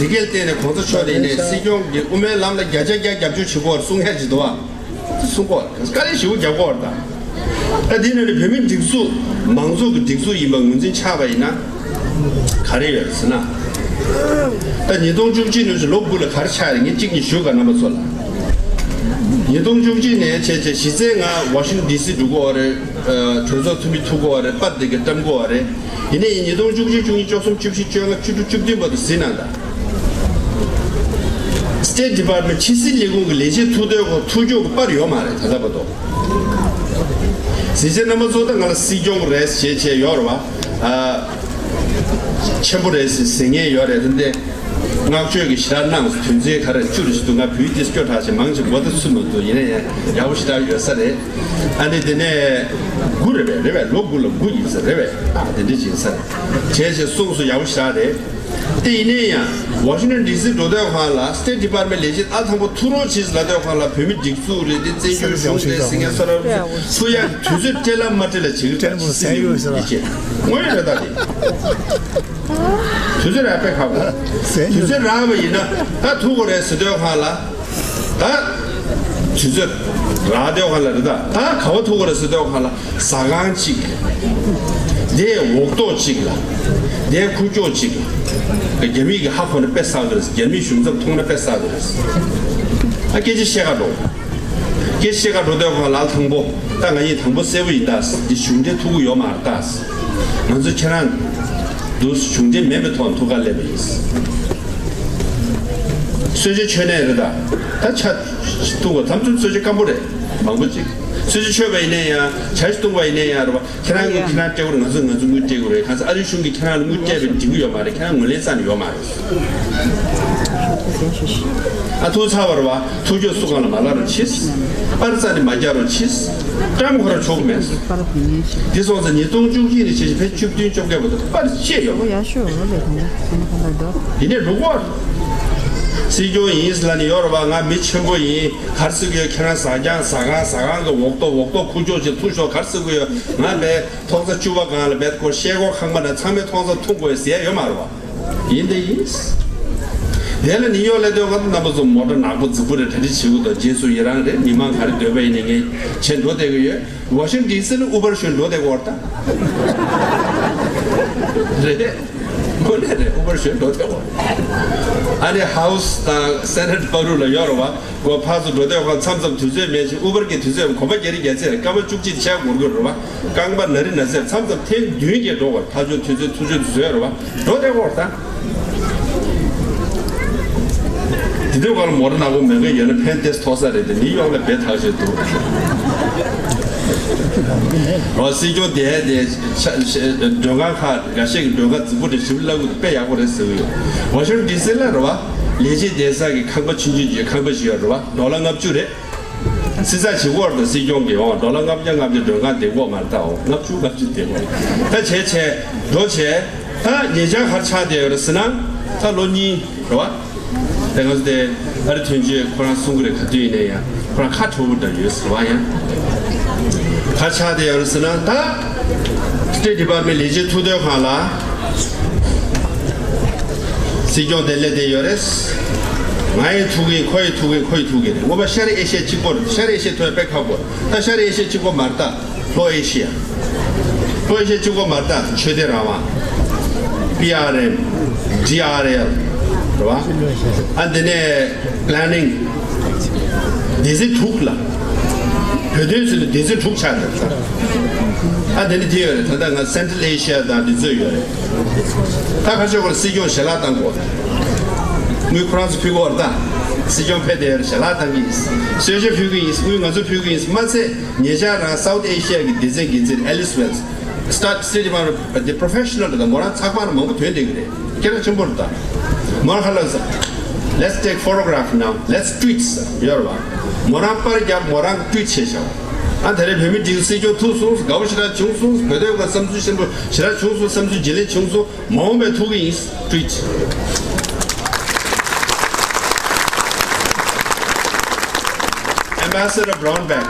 འདི་གས་བལྟས་ནས་གོང་ས་མཆོག་ནས་ནས་སྲིད་སྐྱོང་གི་དབུ་མའི་ལམ་ལ་བརྒྱ་ཆ་བརྒྱ་རྒྱབ་སྐྱོར་བྱེད་དགོས་པར་གསུང་ཡ་ཅིག་འདུག་ཨ། གསུང་གོ། དཀའ་ལས་ཞེ་པོ་རྒྱག་གོ་བར་དང་། ད་འདི་ནང་ནས་བོད་མི་སྒྲིག་འཛུགས་མང་གཙོ་གི་སྒྲིག་འཛུགས་ཡིན་པ་ངོས་འཛིན་ཆགས་པ་ཡིན་ན། ག་རེ་ཡོད་ཟེར་ན། ད་ཉིས་སྟོང་བཅུ་གཅིག་ནས་ལོ་དགུ་ལ་ག་རེ་ཆགས་རེད། ངས་གཅིག་གཉིས་ཞུ་ག་རྣམ་པ་ཚོ་ལ། ཉིས་སྟོང་བཅུ་གཅིག་ནས་བྱས་བྱས་གཞི་རྩའི་ང་ཝ་ཤིང་ཊོན་ཌི་སི་འགྲོ་གོ་བ་རེད། གྲོས་ཚོགས་འཐུས་མི་ཐུག་གོ་བ་རེད། པར་འདི་ག་བཀྲམ་གོ་བ་རེད། ཡིན་ནའི་ཉིས་སྟོང་བཅུ་གཅིག་བཅུ་གཉིས་བཅུ་གསུམ་བཅུ་བཞི་བཅོ་ལྔ་བཅུ་དྲུག་བཅུ་བདུན་བར་དུ་གཟིགས་གནང་དང་། སི་ཊེཊ་ཌི་པཱར་ཊི་མེན་ཊི་ཕྱི་སྲིད་ལས་ཁུངས་ཀྱི་ལས་བྱེད་ཐུག་འདོད་ཁོ་ཐུག་ཆོག་གི་པར་ཡོད་མ་རེད་ད་ལྟ་བར་དུ། གཟིགས་བྱས་རྣམ་པ་ཚོ་ད་ང་ལ་སྲིད་སྐྱོང་རེད་ཞེས་བྱས་ཡོད་རེད་བ། ཨ། ཆེན་པོ་རེད་ཟེར་ཟེར་མཁན་ཡོད་རེད་དེ་འདི། བསྔགས་བརྗོད་ཀྱི་ཞེ་དྲག་གནང་སོང་། དོན་ཚན་ག་རེ་བཅུ་རེ་ཞིག་འདུག་ང་བོད་ཡིག་དེ་སྐྱོ་དྲགས་ཤིག་མང་ཆེ་མགོ་ད་ཚུད་མ་འདུག་ཡིན་ན་ཡང་ཡག་པོ་ཞེ་དྲག་ཡོད་ས་རེད། ཨ་ནི་དེ་ནས་དགུ་རེད་པས། རེད་པས། ལོ་དགུ་ལ་དགུ་ཡིན་ས་རེད་པས། ཨ་དེ་འདྲ་ཅིག་ཡིན་ས་རེད། བྱས་བྱས་གསུངས་སོང་། ཡག་པོ་ཞེ་དྲག་རེད། དེ་ཡིན་ན་ཡང་ཝ་ཤིང་ཊོན་ཌི་སི་འགྲོ་དུས་སྒང་ལ་སི་ཊེཊ་ཌི་པཱར་ཊི་མེན་ཊི་ལས་བྱེད་ཨ་དང་པོ་ཐུག་རོགས་བྱེད་ཟེར་ལབ་དུས་སྒང་ལ་བོད་མི་སྒྲིག་འཛུགས་རེད། དེ་བཙན་བྱོལ་གཞུང་རེད་ཟེར་མཁན་ཚོ་ར་ཐུག་ཡག་གི་དུས་ཚོད་སྤྲད་ལ་མ་སྤྲད་ལ་བྱེད་ཀྱི་རེད་ཟེར་ཡོད་ཡིད་ཆེས་དངོས་ཡོད་རེད་ད་དེ། དུས་ཚོད་རག་པའི་ཁག་པོ། དུས་ཚོད་རག་པ་ཡིན་ན་ད་ཐུག་དགོས་རེད་ཟེར་དུས་སྒང་ལ། ད་དུས་ཚོད་རག་དུས་སྒང་ལ་རེད་ད། ད་ག་བ་ཐུག་དགོས་རེད་ཟེར་དུས་སྒང་ལ། ཟ་ཁང་གཅིག་དེའི་འོག་ཐོག་གཅིག་ལ། དེའི་ཁུག་ཀྱོག་གཅིག་ལ། རྒྱ་མི་གི་ཧ་གོ་ན་དཔེ་བསགས་ཀྱི་རེད། རྒྱ་མིའི་གཞུང་ཚབ་མཐོང་ན་དཔེ་བསགས་ཀྱི་རེད། ཨ་སྐད་ཆ་བཤད་ག་འགྲོ། སྐད་ཆ་བཤད་ག་འགྲོ་དུས་སྒང་ལ་དང་པོ། ད་ང་གཉིས་དང་པོ་གསལ་པོ་ཡིན་ད། འདི་གཞུང་འབྲེལ་ཐུག་གི་ཡོད་མ་རེད་ད། ང་ཚོ་ཁྱེད་རང་འདུག་གཞུང་འབྲེལ་མིན་པའི་ཐོག་ནས་ཐུག་ག་སླེབས་པ་ཡིན། གསོལ་ཇ་མཆོད་གནས་རེད་ད། ད་ཆ་ཐུག་ག་དམ་ཚིག་གསོལ་ཇ་སྐམ་པོ་རེད། མང་པོ་ཅིག་གསོལ་ཇ་མཆོད་པ་ཡིན་ན་ཡང་། ཇ་ཞིག་བཏུང་བ་ཡིན་ན་ཡང་རེད་བ། ཁྱེད་རང་གིས་ཁྱེད་རང་སྤྲད་དགོས་རེད། ང་ཚོས་ང་ཚོ་དངུལ་སྤྲད་དགོས་རེད། གང་ཟེར་ཨ་རིའི་གཞུང་གིས་ཁྱེད་རང་ལ་དངུལ་སྤྲད་པའི་འགྲིག་གི་ཡོད་མ་རེད། ཁྱེད་རང་ངོས་ལེན་རྩ་ནས་ཡོད་མ་རེད། ཨ་ཐུག་ཚར་བ་རེད་བ། ཐུག་ཆོག་སུ་གང་ལ་མ་ལབ་རོགས་གྱིས། པར་རྩ་ནས་མ་རྒྱག་རོགས་གྱིས། བཀྲམ་ཁོ་རང་ཆོག་གི་མེད། འདི་སོང་ཙང་ཉིས་སྟོང་བཅུ་གཅིག་ནས་བྱས་བྱས་ཕེབས་བཅུ་བདུན་བཅོ་བརྒྱད་བར་དུ་པར་བཅད་ཡོད་མ་རེད། ཡིན་ནའི་འགྲོ་གོ། སྲིད་སྐྱོང་ཡིན་ཟེར་ལབ་ནས་ཡོད་རེད་བ། ང་མི་ཆེན་པོ་ཡིན། ག་རེ་ཟེར་གི་ཡོད། ཁྱེད་རང་ཟ་ཁང་ཟ་ཁང་ཟ་ཁང་གི་འོག་ཐོག་འོག་ཐོག་ཁུག་ཀྱོག་ཅིག་ཐུག་ཤོག་ག་རེ་ཟེར་གི་ཡོད། ང་མེད། ཐོག་ས་བཅུ་པ་སྒང་ལ་བེད་སྐོར་ཤེལ་སྒོ་ཁང་པ་ན་ཚང་མས་མཐོང་ས་མཐོང་དགོས་ཟེར་ཡ་ཡོད་མ་རེད་བ། ཡིན་དེ་ཡིན། དེ་ལ་ནིའུ་ཡོག་སླེབས་དུས་ང་ཚོ་རྣམ་པ་ཚོ་མོ་ཊ་ནག་པོ་རྫིག་པོ་རེ་གྲ་སྒྲིག་བྱེད་དགོས་དང་། རྗེས་སུ་ཡི་རང་རེད། མི་མང་ག་རེ་འདོད་པ་ཡིན་ནའི་ངས་བྱས་འགྲོ་བསྡད་ཀྱི་ཡོད། ཝ་ཤིང་ཊོན་ཌི་སི་ལ་ཨུ་བར་ཞོན་འགྲོ་བསྡད་ཀྱི་ཡོད་རེད་ད། རེད། དངོས་གནས་རེད། ཨུ་བར་ཞོན་འགྲོ་བསྡད་ཀྱི་ཡོད་རེད། ཨ་ནི་ཧའུ་སི་དང་སེ་ནེ་ཊི་ཕ་རུ་ལ་ཡོད་རེད་བ། ཁོ་ཕར་ཚུར་འགྲོ་དུས་ཁོ་མཚམས་མཚམས་དུས་ཚོད་མེད་ཅིང་། ཨུ་བར་གྱི་དུས་ཚོད་གོམ་པ་བརྒྱ་རེ་བརྒྱ་ཚད་རྐང་པ་བཅུ་གཅིག་ཆ་འགོར་གྱི་རེད་བ། རྐང་པ་ན་རི་ན་གསེབ་མཚམས་མཚམས་ཐེངས་བདུན་བརྒྱད་འགྲོ་དགོས། ཕར་ཕྱོགས་དུས་ཚོད་ཚུར་ཕྱོགས་དུས་ཚོད་རེད་བ། འགྲོ་བསྡད་དགོས་རེད་ད། དེ་དུས་སྒང་ལ་མོ་ཊ་ནག་པོ་མེད་མཁན་ཡོད་ན་ཕན་ཏོག་ཙམ་ཐོགས་ས་རེད་དེ། ནིའུ་ཡོག་ལ་བེད་ཐག་ཆོད་འདུག་འོ་སྲིད་སྐྱོང་དེ་དེ་ཆ་ཆ་མགྲོན་ཁང་ཁག་འགའ་ཤས་ཀྱི་མགྲོན་ཁང་རྫིག་པོ་དེ་ཞིབ་ལབ་དགོས་དེ་དཔེ་ཡག་པོ་རེད་ཟེར་གྱི་ཡོད། ཝ་ཤིང་ཊོན་ཌི་སི་ལ་རེད་བ། ལས་བྱེད་བསྡད་ས་གི་ཁང་པ་ཆུང་ཆུང་ཅིག་ཁང་པ་ཞིག་ཡོད་རེད་བ། ཌོ་ལར་ལྔ་བཅུ་རེད། བསྲི་ཚགས་བྱེད་དགོས་རེད་དོ། སྲིད་སྐྱོང་གིས་འོང་ཌོ་ལར་ལྔ་བརྒྱ་ལྔ་བརྒྱ་མགྲོན་ཁང་བསྡད་དགོས་མ་རེད་ད། འོང་ལྔ་བཅུ་ལྔ་བཅུ་བསྡད་དགོས་རེད་ད། བྱས་བྱས་འགྲོ་བྱས། ད་ཉེ་ཆར་ག་རེ་ཆགས་བསྡད་ཡོད་རེད་ཟེར་ན། ད་ལོ་གཉིས་རེད་བ། དེ་ང་ཚོ་དེ་ཨ་རི་ཐོན་རྗེས་ཁོ་རང་གསུང་གི་རེད། ག་དུས་ཡིན་ནའི་ཡང་ཁོ་རང་ཁ་དྲོ་པོ་འདྲ་ཡོད་ཟེར་བ། ཡང་ག་རེ་ཆགས་བསྡད་ཡོད་རེད་ཟེར་ན། ད་སི་ཊེཊ་ཌི་པཱར་ཊི་མེན་ཊི་ལས་བྱེད་ཐུག་དུས་སྒང་ལ། སྲིད་སྐྱོང་དེ་སླེབས་བསྡད་ཡོད་རེད། ང་ཡི་ཐུག་གི་ཡིན། ཁོ་ཡི་ཐུག་གི་ཡིན། ཁོ་ཡི་ཐུག་གི་རེད། ངོ་མ་ཤར་ཨེ་ཤི་ཡ་གཅིག་པོ་རེད། ཤར་ཨེ་ཤི་ཡ་ཐུག་ཡ་དཔེ་ཁག་པོ་རེད། ད་ཤར་ཨེ་ཤི་ཡ་གཅིག་པོ་མ་རེད་ད། ལྷོ་ཨེ་ཤི་ཡ། ལྷོ་ཨེ་ཤི་ཡ་གཅིག་པོ་མ་རེད་ད། ཆོས་དད་རང་དབང་། པི་ཨར་ཨེལ། ཌི་ཨར་ཨེལ། རེད་བ། ཨ་འདི་ནས་པི་ལེ་ནིང་། སྡེ་ཚན་དྲུག་ལ། བོད་དོན་ཟེར་ནས་སྡེ་ཚན་དྲུག་ཆགས་འདུག་ད། ཨ་དེ་ནི་དེ་ཡོད་རེད། ད་ལྟ་ང་སེན་ཊྲལ་ཨེ་ཤི་ཡ་དང་འདི་ཚོ་ཡོད་རེད། ད་ཁ་ཤས་ཀྱིས་སྲིད་སྐྱོང་ཞལ་ལག་བཏང་དགོས། དངུལ་ཁོ་རང་ཚོ་ཕུལ་དགོས་རེད་ད། སྲིད་སྐྱོང་ཕེབས་བསྡད་ཡོད་རེད། ཞལ་ལག་བཏང་གི་ཡིན། གསོལ་ཇ་ཕུལ་གི་ཡིན། དངུལ་ང་ཚོ་ཕུལ་གི་ཡིན། མ་ཚད་ཉེ་ཆར་རང་སའུ་ཐི་ཨེ་ཤི་ཡ་གི་སྡེ་ཚན་འགན་འཛིན་ཨེ་ལི་སི་ཝེལ་སི། སི་ཊེ་ཊི་སི་ཊེ་ཊི་ཌི་པཱར་མེན་ཊི་དེ་པོ་རོ་ཕེ་ཤི་ནལ་དང་མོ་རང་ཚགས་པར་མང་པོ་ཐོན་བསྡད་ཀྱི་རེད། སྐད་གྲགས་ཆེན་པོ་རེད་ད། མོ་རང་ཁ་ལག་ས། Let's take photograph now. Let's tweet ཟེར་ཡོད་རེད་བ། མོ་རང་པར་བརྒྱབ། མོ་རང་ཊུ་ཝིཊ་བྱས་བཞག་ཨ་དེ་རིང་བོད་མི་སྒྲིག་སྲིད་སྐྱོང་ཐུག་སོང་། དགའ་པོ་ཞེ་དྲག་བྱུང་སོང་། བོད་དོན་སྐོར་བསམ་ཚུལ་ཆེན་པོ་ཞེ་དྲག་བྱུང་སོང་། བསམ་ཚུལ་བརྗེ་ལེན་བྱུང་སོང་། མ་འོངས་པའི་ཐུག་གི་ཡིན། ཊུ་ཝིཊ། Ambassador Brownback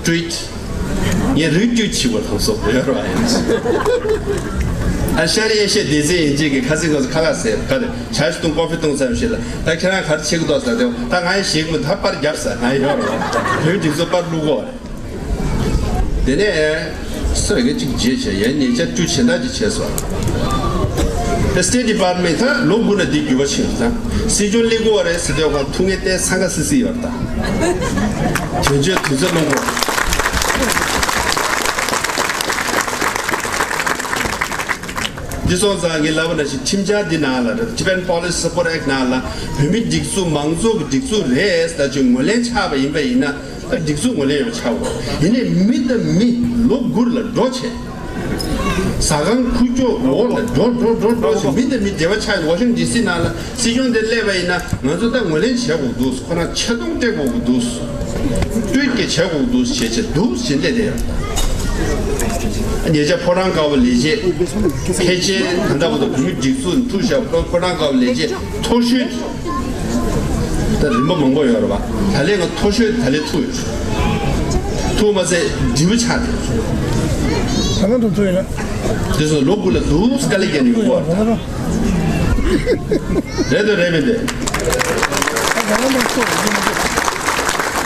ཊུ་ཝིཊ། ངས་རི་ཊུ་ཝིཊ་བྱེད་དགོས་དང་སོགས་ཡོད་རེད་བ། ཨ་ཤར་ཨེ་ཤི་ཡ་སྡེ་ཚན་ཡིན་གཅིག་གི་ཁ་སང་ཁ་སང་ཁ་ཁ་ཟེར་ག་རེ་ཇ་ཞིག་འཐུང་ཀོ་ཕི་འཐུང་ཙམ་ཞིག་ལ། ད་ཁྱེད་རང་ག་རེ་བྱེད་ཀྱི་འདུག་ཟེར་དུས། ད་ང་ཡི་ཞིག་མི་ད་པར་བརྒྱབ་ཟེར། ང་ཡོད་རེད་བ། བོད་སྒྲིག་འཛུགས་པར་བླུག་གོ། དེ་ནས་སུ་རེ་གཅིག་བརྗེད་བྱས། ཡང་ཉེ་ཆར་ཊུ་ཝིཊ་གཞན་དག་ཅིག་བྱས་སོང་། ད་སི་ཊེ་ཊི་ཌི་པཱར་མེན་ཊི་ད་ལོ་དགུ་ན་འདི་འགྱུར་བ་ཕྱིན་སོང་། སྲིད་སྐྱོང་སླེབས་ཀྱི་ཡོད་རེད་ཟེར་དུས་ཁོང་ཐུག་ངེས་ཏེ་སང་ག་སི་སི་ཡོད་རེད་ད། དོན་གཅོད་དུས་ཚོད་ལོངས་པོ། འདི་སོང་ཙང་ངས་ལབ་པ་ནང་བཞིན་ཁྲིམས་འཆར་འདི་ནང་ལ་རེད། Tibetan Policy Support Act ནང་ལ་བོད་མི་སྒྲིག་འཛུགས་མང་གཙོ་གི་སྒྲིག་འཛུགས་རེད་ཟེར་ཅིག་ངོས་ལེན་ཆགས་པ་ཡིན་པ་ཡིན་ན། ད་སྒྲིག་འཛུགས་ངོས་ལེན་ཡོང་ཆགས་འོ། ཡིན་ནའི་མི་དང་མི་ལོ་དགུ་ལ་འགྲོ་བྱས། ཟ་ཁང་ཁུག་ཀྱོག་འོག་ལ་འགྲོ་འགྲོ་འགྲོ་འགྲོ་བྱས། མི་དང་མི་འབྲེལ་བ་ཆགས། ཝ་ཤིང་ཌི་སི་ནང་ལ་སྲིད་སྐྱོང་དེ་སླེབས་པ་ཡིན་ན་ང་ཚོ་ད་ངོས་ལེན་བྱེད་དགོས་འདུག་ཁོ་རང་ཆེ་མཐོང་སྤྲད་དགོས་ཀྱི་འདུག་ཊུ་ཝིཊ་གི་བྱེད་དགོས་འདུག་བྱས་བྱས་འདུག་བྱས་བསྡད་དེ། ཉེ་ཆར་ཕོ་བྲང་དཀར་པོ་ལས་བྱེད་ཕལ་ཆེར་ད་ལྟ་བར་དུ་བོད་མི་སྒྲིག་འཛུགས་ཐུག་བཞག་ཕོ་བྲང་དཀར་པོ་ལས་བྱེད་མཐོ་ཤོས། ད་རིམ་པ་མང་པོ་ཡོད་རེད་བ། ད་ལན་ང་མཐོ་ཤོས་ད་ལན་ཐུག་ཡོད། ཐུག་མ་ཚད་འབྲས་བུ་ཆགས་ཏེ། ད་ལན་དུ་ཐུག་ཡོད་ན། དེ་ཚོ་ལོ་དགུ་ལ་འདུག་དཀའ་ལས་བརྒྱབ་ནས་ཡོང་གི་ཡོད་རེད། རེད་དང་རེད་མིན་ཏེ།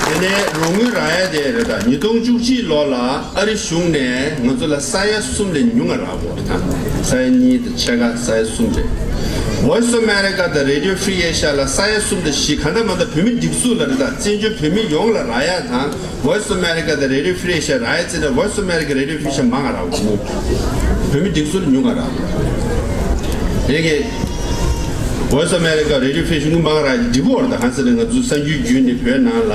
དེ་ནས་རོགས་དངུལ་རག་ཡ་དེ་རེད་ད། ཉིས་སྟོང་བཅུ་གཅིག་ལོ་ལ་ཨ་རི་གཞུང་ནས་ང་ཚོ་ལ་ས་ཡ་གསུམ་ལས་ཉུང་ང་རག་གོ་རེད་ད། ས་ཡ་གཉིས་དང་ཕྱེད་ཀ་ས་ཡ་གསུམ་རེད། Voice of America དང་Radio Free Asia ལ་ས་ཡ་གསུམ་དང་བཞི། གང་ལྟར་མ་ལྟར་བོད་མི་སྒྲིག་འཛུགས་ལ་རེད་ད། བཙན་བྱོལ་བོད་མི་ཡོངས་ལ་རག་ཡ་དང་། Voice of America དང་Radio Free Asia རག་ཡ་བརྩིས་ན། Voice of America Radio Free Asia མང་ང་རག་གོ། བོད་མི་སྒྲིག་འཛུགས་ལ་ཉུང་ང་རག་གོ། དེ་གི་Voice of America Radio Free Asia དངུལ་མང་ང་རག་འགྲིག་གོ་རེད་ད། གང་ཟེར་ན་ང་ཚོ་གསར་འགྱུར་བརྒྱུད་ནས་བོད་ནང་ལ་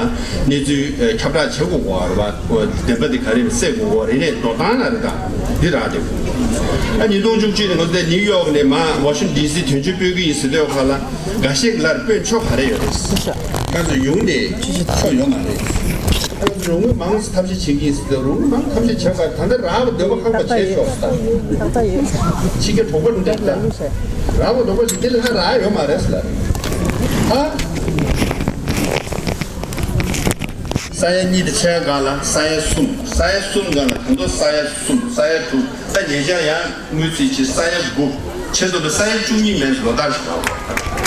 གནས་ཚུལ་ཁྱབ་བསྒྲགས་བྱེད་དགོས་གོ་རེད་བ། བདེན་པ་འདི་ག་རེ་རེད་གསལ་དགོས་གོ། རེ་རེ་འགྲོ་སྟངས་ལ་རེད་ད། འདི་རག་བསྡད་གོ། ཨ་ཉིས་སྟོང་བཅུ་གཅིག་ནས་ང་ཚོ་དེ་ནིའུ་ཡོག་ནས་མར་ཝ་ཤིང་ཊོན་ཌི་སི་དོན་གཅོད་སྤོས་ཀྱི་ཡིན་ཟེར་དུས་ཁ་ལ་འགའ་ཤས་ལར་སྤོས་ཆོག་ག་རེ་ཡོད་རེད། ང་ཚོ་ཡོང་ནས་ཆོག་ཡོད་མ་རེད། ཨ་རོགས་དངུལ་མང་ཙམ་ཐབས་ཤེས་བྱེད་ཀྱི་ཡིན་ཟེར་དུས་རོགས་དངུལ་མང་ཐབས་ཤེས་བྱེད་པ་ད་ལྟ་རག་པ་འདོད་པ་ཁེངས་པ་བྱས་ཆོག་ད། ཕྱི་རྒྱལ་གྲོགས་པོ་འདྲ་ད། རག་པ་འདོད་པ་ཞིག་དེ་ལ་ཧ་རག་ཡོད་མ་རེད་ཟེར་ལ། ཧ། ས་ཡ་གཉིས་དང་ཕྱེད་ཀ་ལ་ས་ཡ་གསུམ། ས་ཡ་གསུམ་སྒང་ལ་ད་དུང་ས་ཡ་གསུམ། ས་ཡ་དྲུག་ད་ཉེ་ཆར་ཡང་དངུལ་རྩིས་ཀྱི་ས་ཡ་དགུ། ཆེ་མཐོ་ལ་ས་ཡ་བཅུ་གཉིས་མིན་ལོ་ལྟར་ཞིག་རེད།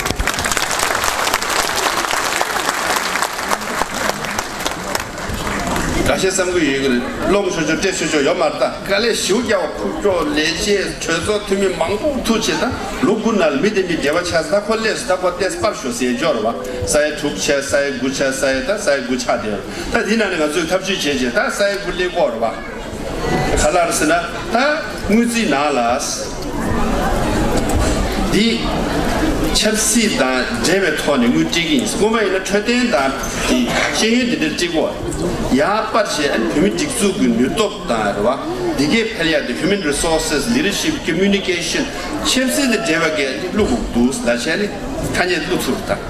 འགའ་ཤས་བསམ་གྱི་ཡོད་ཀྱི་རེད། སློང་ཆོག་ཆོག་སྤྲད་ཆོག་ཆོག་ཡོད་མ་རེད་ད། དཀའ་ལས་ཞེ་པོ་རྒྱག་པ། ཁུག་ཀྱོག་ལས་བྱེད་གྲོས་ཚོགས་འཐུས་མི་མང་པོ་ཐུག་བྱས། ད་ལོ་དགུ་ནང་ལ་མི་དེ་འདྲའི་འབྲེལ་བ་ཆགས་ཚར། ད་ཁོ་སླེབས་སོང་། ད་ཁོ་ཏོག་ཙམ་པར་ཤོག་ཟེར་འབྱོར་བ། ས་ཡ་དྲུག་ཆགས། ས་ཡ་དགུ་ཆགས། ས་ཡ་ད་ས་ཡ་དགུ་ཆགས་བསྡད་ཡོད། ད་དེ་ནང་ནས་ང་ཚོས་ཐབས་ཇུས་བྱས་བྱས་ད་ས་ཡ་དགུ་སླེབས་ཀྱི་ཡོད་རེད་བ། ག་ལ་རེད་ཟེར་ན། ད་དངུལ་རྩིས་ནང་ལ་འདི་ཆབ་སྲིད་དང་འབྲེལ་བའི་ཐོག་ནས་དངུལ་སྤྲད་ཀྱི་ཡིན། སྔོན་མ་ཡིན་ན་འཕྲོད་བསྟེན་དང་དེ་ཤེས་ཡོན་དེ་འདྲ་སྤྲད་ཀྱི་ཡོད། ཡར་སྤར་བྱས་བོད་མི་སྒྲིག་འཛུགས་ཀྱི་ནུས་སྟོབས་དང་རེད་བ། འདི་གས་འཕེལ་ཡག་དེ་Human Resources, Leadership, Communication ཆབ་སྲིད་དང་འབྲེལ་བ་གས་བླུག་དགོས་འདུག་ལབ་བྱས་ནས་ཐ་སྙད་བླུག་ཚུལ་དང་།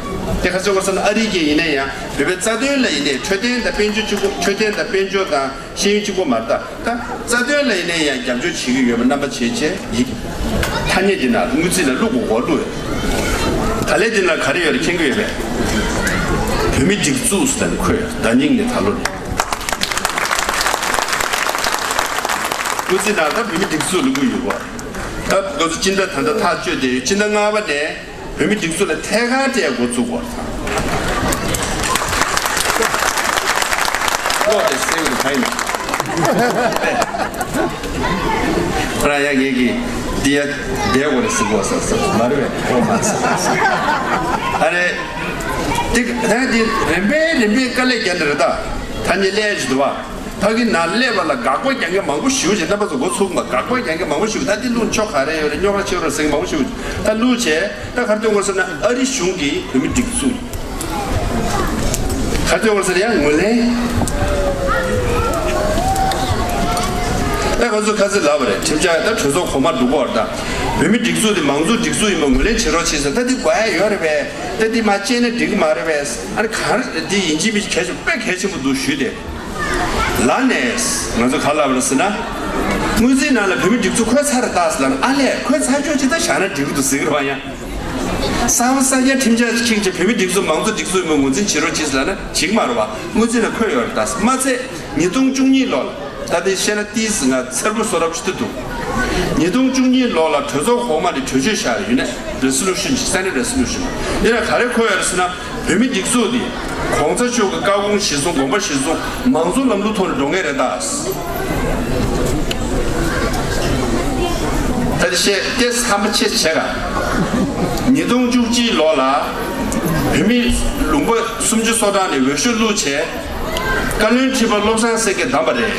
དེ་ག་ཚོད་བར་སོང་ན་ཨ་རི་གས་ཡིན་ན་ཡང་བོད་པའི་རྩ་དོན་ལ་ཡིན་ནའི་འཕྲོད་བསྟེན་དང་དཔལ་འབྱོར་གཅིག་པོ། འཕྲོད་བསྟེན་དང་དཔལ་འབྱོར་དང་ཤེས་ཡོན་གཅིག་པོ་མ་རེད་ད། ད་རྩ་དོན་ལ་ཡིན་ནའི་ཡང་རྒྱབ་སྐྱོར་བྱེད་ཀྱི་ཡོད་པ་རྣམ་པ་བྱས་བྱས་ཡིན། ཐ་སྙད་འདི་ནང་དངུལ་རྩིས་ནང་བླུག་དགོས་གོ་བླུག་ཡོད། ད་ལན་འདི་ནང་ག་རེ་ཡོད་རེད་མཁྱེན་གྱི་ཡོད་པས། བོད་མི་སྒྲིག་འཛུགས་ཟེར་ནས་འཁོད་ཡོད། ཟླ་ཉིན་ནས་ད་ལོ་ནས། དངུལ་རྩིས་ནང་ད་བོད་མི་སྒྲིག་འཛུགས་ལབ་ཀྱི་ཡོད་གོ། ད་ང་ཚོ་སྤྱི་ཟླ་ད་ལྟ་ཐག་གཅོད་བསྡད་ཡོད། སྤྱི་ཟླ་ལྔ་པ་ནས་བོད་མི་སྒྲིག་འཛུགས་ལ་ཐད་ཀར་སྤྲད་འགོ་བཙུགས་པ་དང་། ཀློག་དེ་གསལ་བོ་ག་ཡིན། ཁོ་རང་ཡ་ངེད་ཀྱིས་འདི་ཡ་བསྡད་དགོས་རེད་ཟེར་གོ་ཟེར་ཟེར་མ་རེད་པས། ཨོ་མ་ཟེར། ཨ་རེ། འདི་ད་འདི་རིམ་པས་རིམ་པས་དཀའ་ལས་རྒྱག་འདི་རེད་ད། ཐ་སྙད་ལས་ཅི་འདུག་བ། ཕ་གི་ནང་སླེབས་པ་ལ་དགག་པ་རྒྱག་མཁན་མང་པོ་ཞེ་པོ་ཅིག་རྣམ་པ་ཚོ་འགོ་ཚུགས་མ་དགག་པ་རྒྱག་མཁན་མང་པོ་ཞེ་པོ། ད་འདི་བླུགས་ཆོག་ག་རེ་ཡོད་རེད། རྙོག་དྲ་ཆེ་རུ་ཟེར་མཁན་མང་པོ་ཞེ་པོ་ཅིག་ད་བླུགས་བྱས་ད་ག་རེ་སྟོན་དགོས་ཟེར་ན། ཨ་རི་གཞུང་གིས་བོད་མི་སྒྲིག་འཛུགས་ག་རེ་སྟོན་དགོས་ཟེར་ན་ཡང་ངོས་ལེན། ད་ང་ཚོ་ཁ་སང་ལབ་པ་རེད། ཁྲིམས་འཆར་ད་གྲོས་ཚོགས་གོང་མར་འགྲོ་གི་ཡོད་རེད་ད། བོད་མི་སྒྲིག་འཛུགས་དེ་མང་གཙོ་སྒྲིག་འཛུགས་ཡིན་པ་ངོས་ལེན་བྱེད་རོགས་བྱེད་ཟེར། ད་འདི་དགོས་ཡ་ཡོད་རེད་པས། ད་འདི་མ་བྱས་ན་འགྲིག་གི་མ་རེད་པས། ཨ་ནི་ག་རེ་འདི་ཡིན་གཅིག་མིན་གཅིག་གལ་ཆེན་དཔེ་གལ་ཆེན་པོ་འདུག་ཞུས་ཏེ། ལ་ནས་ང་ཚོ་ག་ལབ་རེད་ཟེར་ན། སྔོན་རྩིས་ནང་ལ་བོད་མི་སྒྲིག་འཛུགས་འཁོད་ཚར་རེད་ད་ཟེར་ལབ་ན། ཨ་ལས་འཁོད་ཚར་ཆོག་ཅིག་ད་བཞག་ན་འགྲིག་གི་འདུག་ཟེར་གི་རེད་པ། ཡང་གསར་པ་གསར་རྐྱང་ཁྲིམས་འཆར་ཅིག་ཁྱེར་བྱས་བོད་མི་སྒྲིག་འཛུགས་མང་གཙོ་སྒྲིག་འཛུགས་ཡིན་པ་ངོས་འཛིན་བྱེད་རོགས་གྱིས་ལབ་ན་བྱེད་ཀྱི་མ་རེད་པ། སྔོན་རྩིས་ནང་འཁོད་ཡོད་རེད་ད། མ་ཚད་ཉིས་སྟོང་བཅུ་གཉིས་ལོ་ལ། ད་ལྟའི་བཤད་ན་ཏིས་ང་མཚར་པོ་བཟོ་རབས་ཅིག་ཏུ་འདུག་ཉིས་སྟོང་བཅུ་གཉིས་ལོ་ལ་གྲོས་ཚོགས་གོང་མ་ནས་གྲོས་ཆོད་བཞག་ཡོད་ནས། Resolution ཅིག Senate Resolution འདི་ལ་ག་རེ་འཁོད་ཡོད་རེད་ཟེར་ན། བོད་མི་སྒྲིག་འཛུགས་འདི་གོང་ས་མཆོག་གི་བཀའ་དགོངས་གཞིར་བཟུང་། དགོངས་པ་གཞིར་བཟུང་མང་གཙོ་ལམ་ལུགས་ཐོག་ནས་འགྲོ་ངེས་རེད་ད། ད་ལྟ་བཤད་དེ་ཚང་མ་ཆེ་བྱས་ག་ཉིས་སྟོང་བཅུ་གཅིག་ལོ་ལ་བོད་མི་ལུང་པ་སུམ་ཅུ་སོ་གྲངས་ནས་འོས་ཤོག་བླུགས་བྱས། བཀའ་བློན་ཁྲི་པ་བློ་བཟང་སེང་གེ་བདམས་པ་རེད།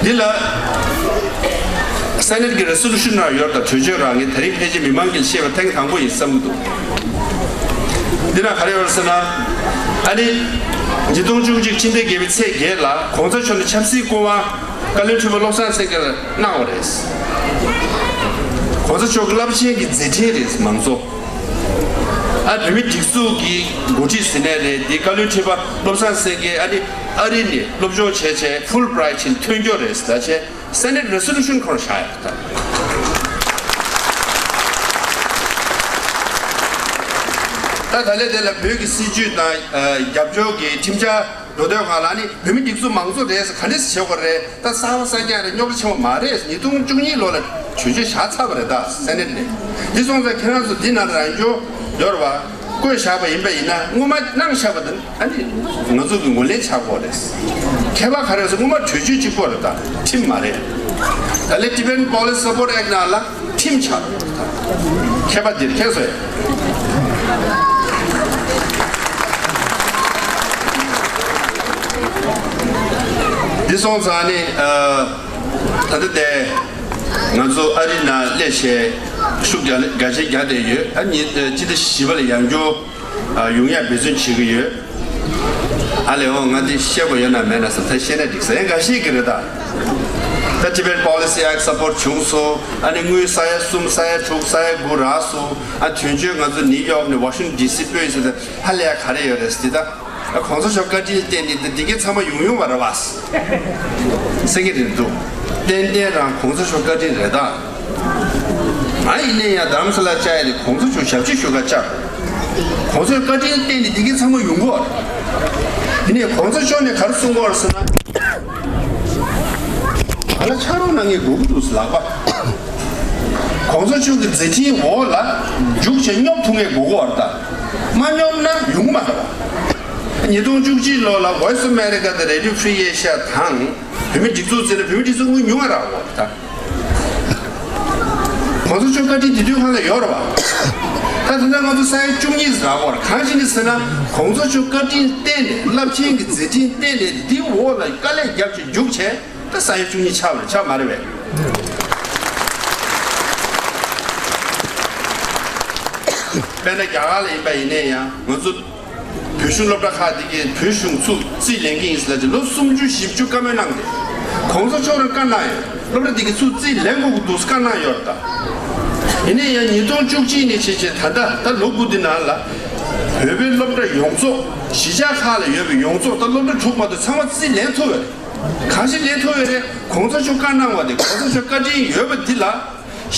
འདི་ལ་Senate གི་Resolution ནང་ཡོད་ད། གྲོས་ཆོད་རང་གི་དེ་རིང་ཕལ་ཆེར་མི་མང་གིས་ཤེས་པ་ཐེངས་དང་པོ་ཡིན་བསམ་གྱི་འདུག་འདི་ནང་ག་རེ་ཡོད་ཟེར་ན། ཨ་ནི་ཉིས་སྟོང་བཅུ་གཅིག་ཕྱི་ཟླ་བརྒྱད་པའི་ཚེས་བརྒྱད་ལ་གོང་ས་མཆོག་ནས་ཆབ་སྲིད་སྐུ་དབང་བཀའ་བློན་ཁྲི་པ་བློ་བཟང་སེང་གེ་ལ་གནང་བ་རེད། གོང་ས་མཆོག་གི་རླབས་ཆེན་གྱི་མཛད་འཕྲིན་རེད། མང་གཙོ། ཨ་བོད་མི་སྒྲིག་འཛུགས་ཀྱི་འགོ་ཁྲིད་ཟེར་ནའི་རེད། འདི་བཀའ་བློན་ཁྲི་པ་བློ་བཟང་སེང་གེ་ཨ་ནི་ཨ་རི་ནས་སློབ་སྦྱོང་བྱས་བྱས་Fulbright ཕྱིན་ཐོན་རྒྱུ་རེད་ཟེར་བྱས་Senate Resolution ཁོ་རང་བཞག་ཡོད་ད། ད་ད་ལས་དེ་ལ་བོད་ཀྱི་སྲིད་བྱུས་དང་རྒྱབ་ཕྱོགས་ཀྱི་ཁྲིམས་འཆར་འགྲོ་དོན་སྒང་ལ་ནི་བོད་མི་སྒྲིག་འཛུགས་མང་གཙོ་རེད་ཟེར་ག་འདྲས་བྱེད་དགོས་རེད། ད་གསར་པ་གསར་རྐྱང་རེད། རྙོག་དྲ་ཆེན་པོ་མ་རེད། ཉིས་སྟོང་བཅུ་གཉིས་ལོ་ལ་གྲོས་ཆོད་བཞག་ཚར་བ་རེད་ད། Senate ནས། འདི་སོང་ཙང་ཁྱེད་རང་ཚོ་འདི་ནང་རང་སྐྱོང་ཡོད་རེད་པ། བསྐོས་བཞག་པ་ཡིན་པ་ཡིན་ན། སྔོན་མ་གནང་བཞག་པ་དང་ཨ་ནི་ང་ཚོ་གི་ངོས་ལེན་བྱ་དགོས་རེད། ཁྱད་པར་ག་རེ་ཟེར། སྔོན་མ་གྲོས་ཆོད་གཅིག་པོ་རེད་ད། ཁྲིམས་མ་རེད། ད་ལས་Tibetan Policy Support Act ནང་ལ་ཁྲིམས་ཆགས་རེད་ད། ཁྱད་པར་འདིར་ཁྱེད་ཚོས། འདི་སོང་ཙང་ནི་ཨ་ད་ལྟ་དེ་ང་ཚོ་ཨ་རི་ནང་སླེབས་བྱས་ཤུགས་རྒྱ་རྒྱ་ཆེ་རྒྱག་བསྡད་ཡོད། ཨ་ནི་སྤྱི་ཟླ་བཞི་པ་ལ་ཡང་བསྐྱར་ཨ་ཡོང་ཡ་འབད་བརྩོན་བྱེད་ཀྱི་ཡོད། ཨ་ལེ་འོ། ང་འདི་བཤད་དགོས་ཡོད་ན་མེད་ན་བསམ། ད་བཤད་ན་འགྲིག་ས་ཡང་འགའ་ཤས་ཀྱི་རེད་ད། ད་Tibet Policy Act support བྱུང་སོང་། ཨ་ནི་དངུལ་ས་ཡ་གསུམ་ས་ཡ་དྲུག་ས་ཡ་དགུ་རག་སོང་། ཨ་དོན་གཅོད་ང་ཚོ་ནིའུ་ཡོག་ནས་ཝ་ཤིང་ཊོན་ཌི་སི་སྤོས་ཡིན་ཟེར་ད། ཧ་ལས་ཡ་ག་རེ་ཡོད་རེད་ཟེར་ད། ཨ་གོང་ས་མཆོག་བཀའ་དྲིན་བརྟེན་ནས་འདི་འདི་གའི་ཚང་མ་ཡོང་ཡོང་བ་རེད་བ། ཟེར་གྱི་རེད་འདུག་ཏན་ཏན་རང་གོང་ས་མཆོག་བཀའ་དྲིན་རེད་ད། ང་ཡིན་ནའི་ཡང་རྡ་རམ་ས་ལ་བཅར་ཡ་དེ་གོང་ས་མཆོག་ཞབས་ཕྱི་ཞུ་ག་བཅར། གོང་ས་མཆོག་བཀའ་དྲིན་བརྟེན་ནས་འདི་གའི་ཚང་མ་ཡོང་གི་ཡོད་རེད། ཡིན་ནའི་གོང་ས་མཆོག་ནས་ག་རེ་གསུང་གི་ཡོད་རེད་ཟེར་ན། ང་ལ་ཕྱག་རོགས་གནང་མཁན་དགོས་ཀྱི་འདུག་ཟེར་ལགས་པ། གོང་ས་མཆོག་གི་མཛད་འཕྲིན་འོག་ལ་རྒྱུགས་བྱས་སྙོབ་ཐུབ་མཁན་དགོས་ཀྱི་ཡོད་རེད་ད། མ་སྙོབ་ན་ཡོང་གི་མ་རེད་པ། ཉིས་སྟོང་བཅུ་གཅིག་ལོ་ལ་Voice of America དང་Radio Free Asia དང་བོད་མི་སྒྲིག་འཛུགས་ཟེར་ནས་བོད་མི་སྒྲིག་འཛུགས་དངུལ་ཉུང་བ་རག་གོ་ད། གོང་ས་མཆོག་བཀའ་དྲིན་དེ་དུས་ཁོང་ལ་ཡོད་རེད་པ། ད་དེ་འདྲ་ང་ཚོ་ས་ཡ་བཅུ་གཉིས་རག་གོ་རེད། གང་ཞིག་ནི་ཟེར་ན་གོང་ས་མཆོག་བཀའ་དྲིན་བརྟེན་ནས་རླབས་ཆེན་གྱི་མཛད་འཕྲིན་བརྟེན་ནས་འདི་འོག་ལ་དཀའ་ལས་བརྒྱབ་ཅིག་རྒྱུགས་བྱས། ད་ས་ཡ་བཅུ་གཉིས་ཆགས་པ་རེད། ཆགས་མ་རེད་པས། དཔེར་ན་རྒྱ་གར་ལ་ཡིན་པ་ཡིན་ནའི་ཡང་ང་ཚོ་བོད་གཞུང་སློབ་གྲྭ་ཁག་དེ་གས་བོད་གཞུང་ཚུར་རྩིས་ལེན་གྱི་ཡིན་ཟེར་ལབ་ཅིག་ལོ་སུམ་ཅུ་བཞི་བཅུ་བཀའ་མོལ་གནང་སྟེ། གོང་ས་མཆོག་རང་བཀའ་གནང་ཡོད། སློབ་གྲྭ་དེ་གས་ཚུར་རྩིས་ལེན་དགོས་ཀྱི་འདུག་བཀའ་གནང་ཡོད་རེད་ད། ཡིན་ནའི་ཡང་ཉིས་སྟོང་བཅུ་གཅིག་ནས་བྱས་བྱས་ད་ལྟ་ད་ལོ་དགུ་དེ་ནང་ལ་བོད་པའི་སློབ་གྲྭ་ཡོངས་རྫོགས་གཞིས་ཆགས་ཁག་ལ་ཡོད་པའི་ཡོངས་རྫོགས་ད་སློབ་གྲྭ་དྲུག་མ་གཏོགས་ཚང་མ་རྩིས་ལེན་ཐུབ་ཡོད་རེད། གང་ཞིག་ལེན་ཐུབ་ཡོད་རེད། གོང་ས་མཆོག་བཀའ་གནང་བ་དེ། གོང་ས་མཆོག་བཀའ་དྲིན་ཡོད་པ་འདི་ལ་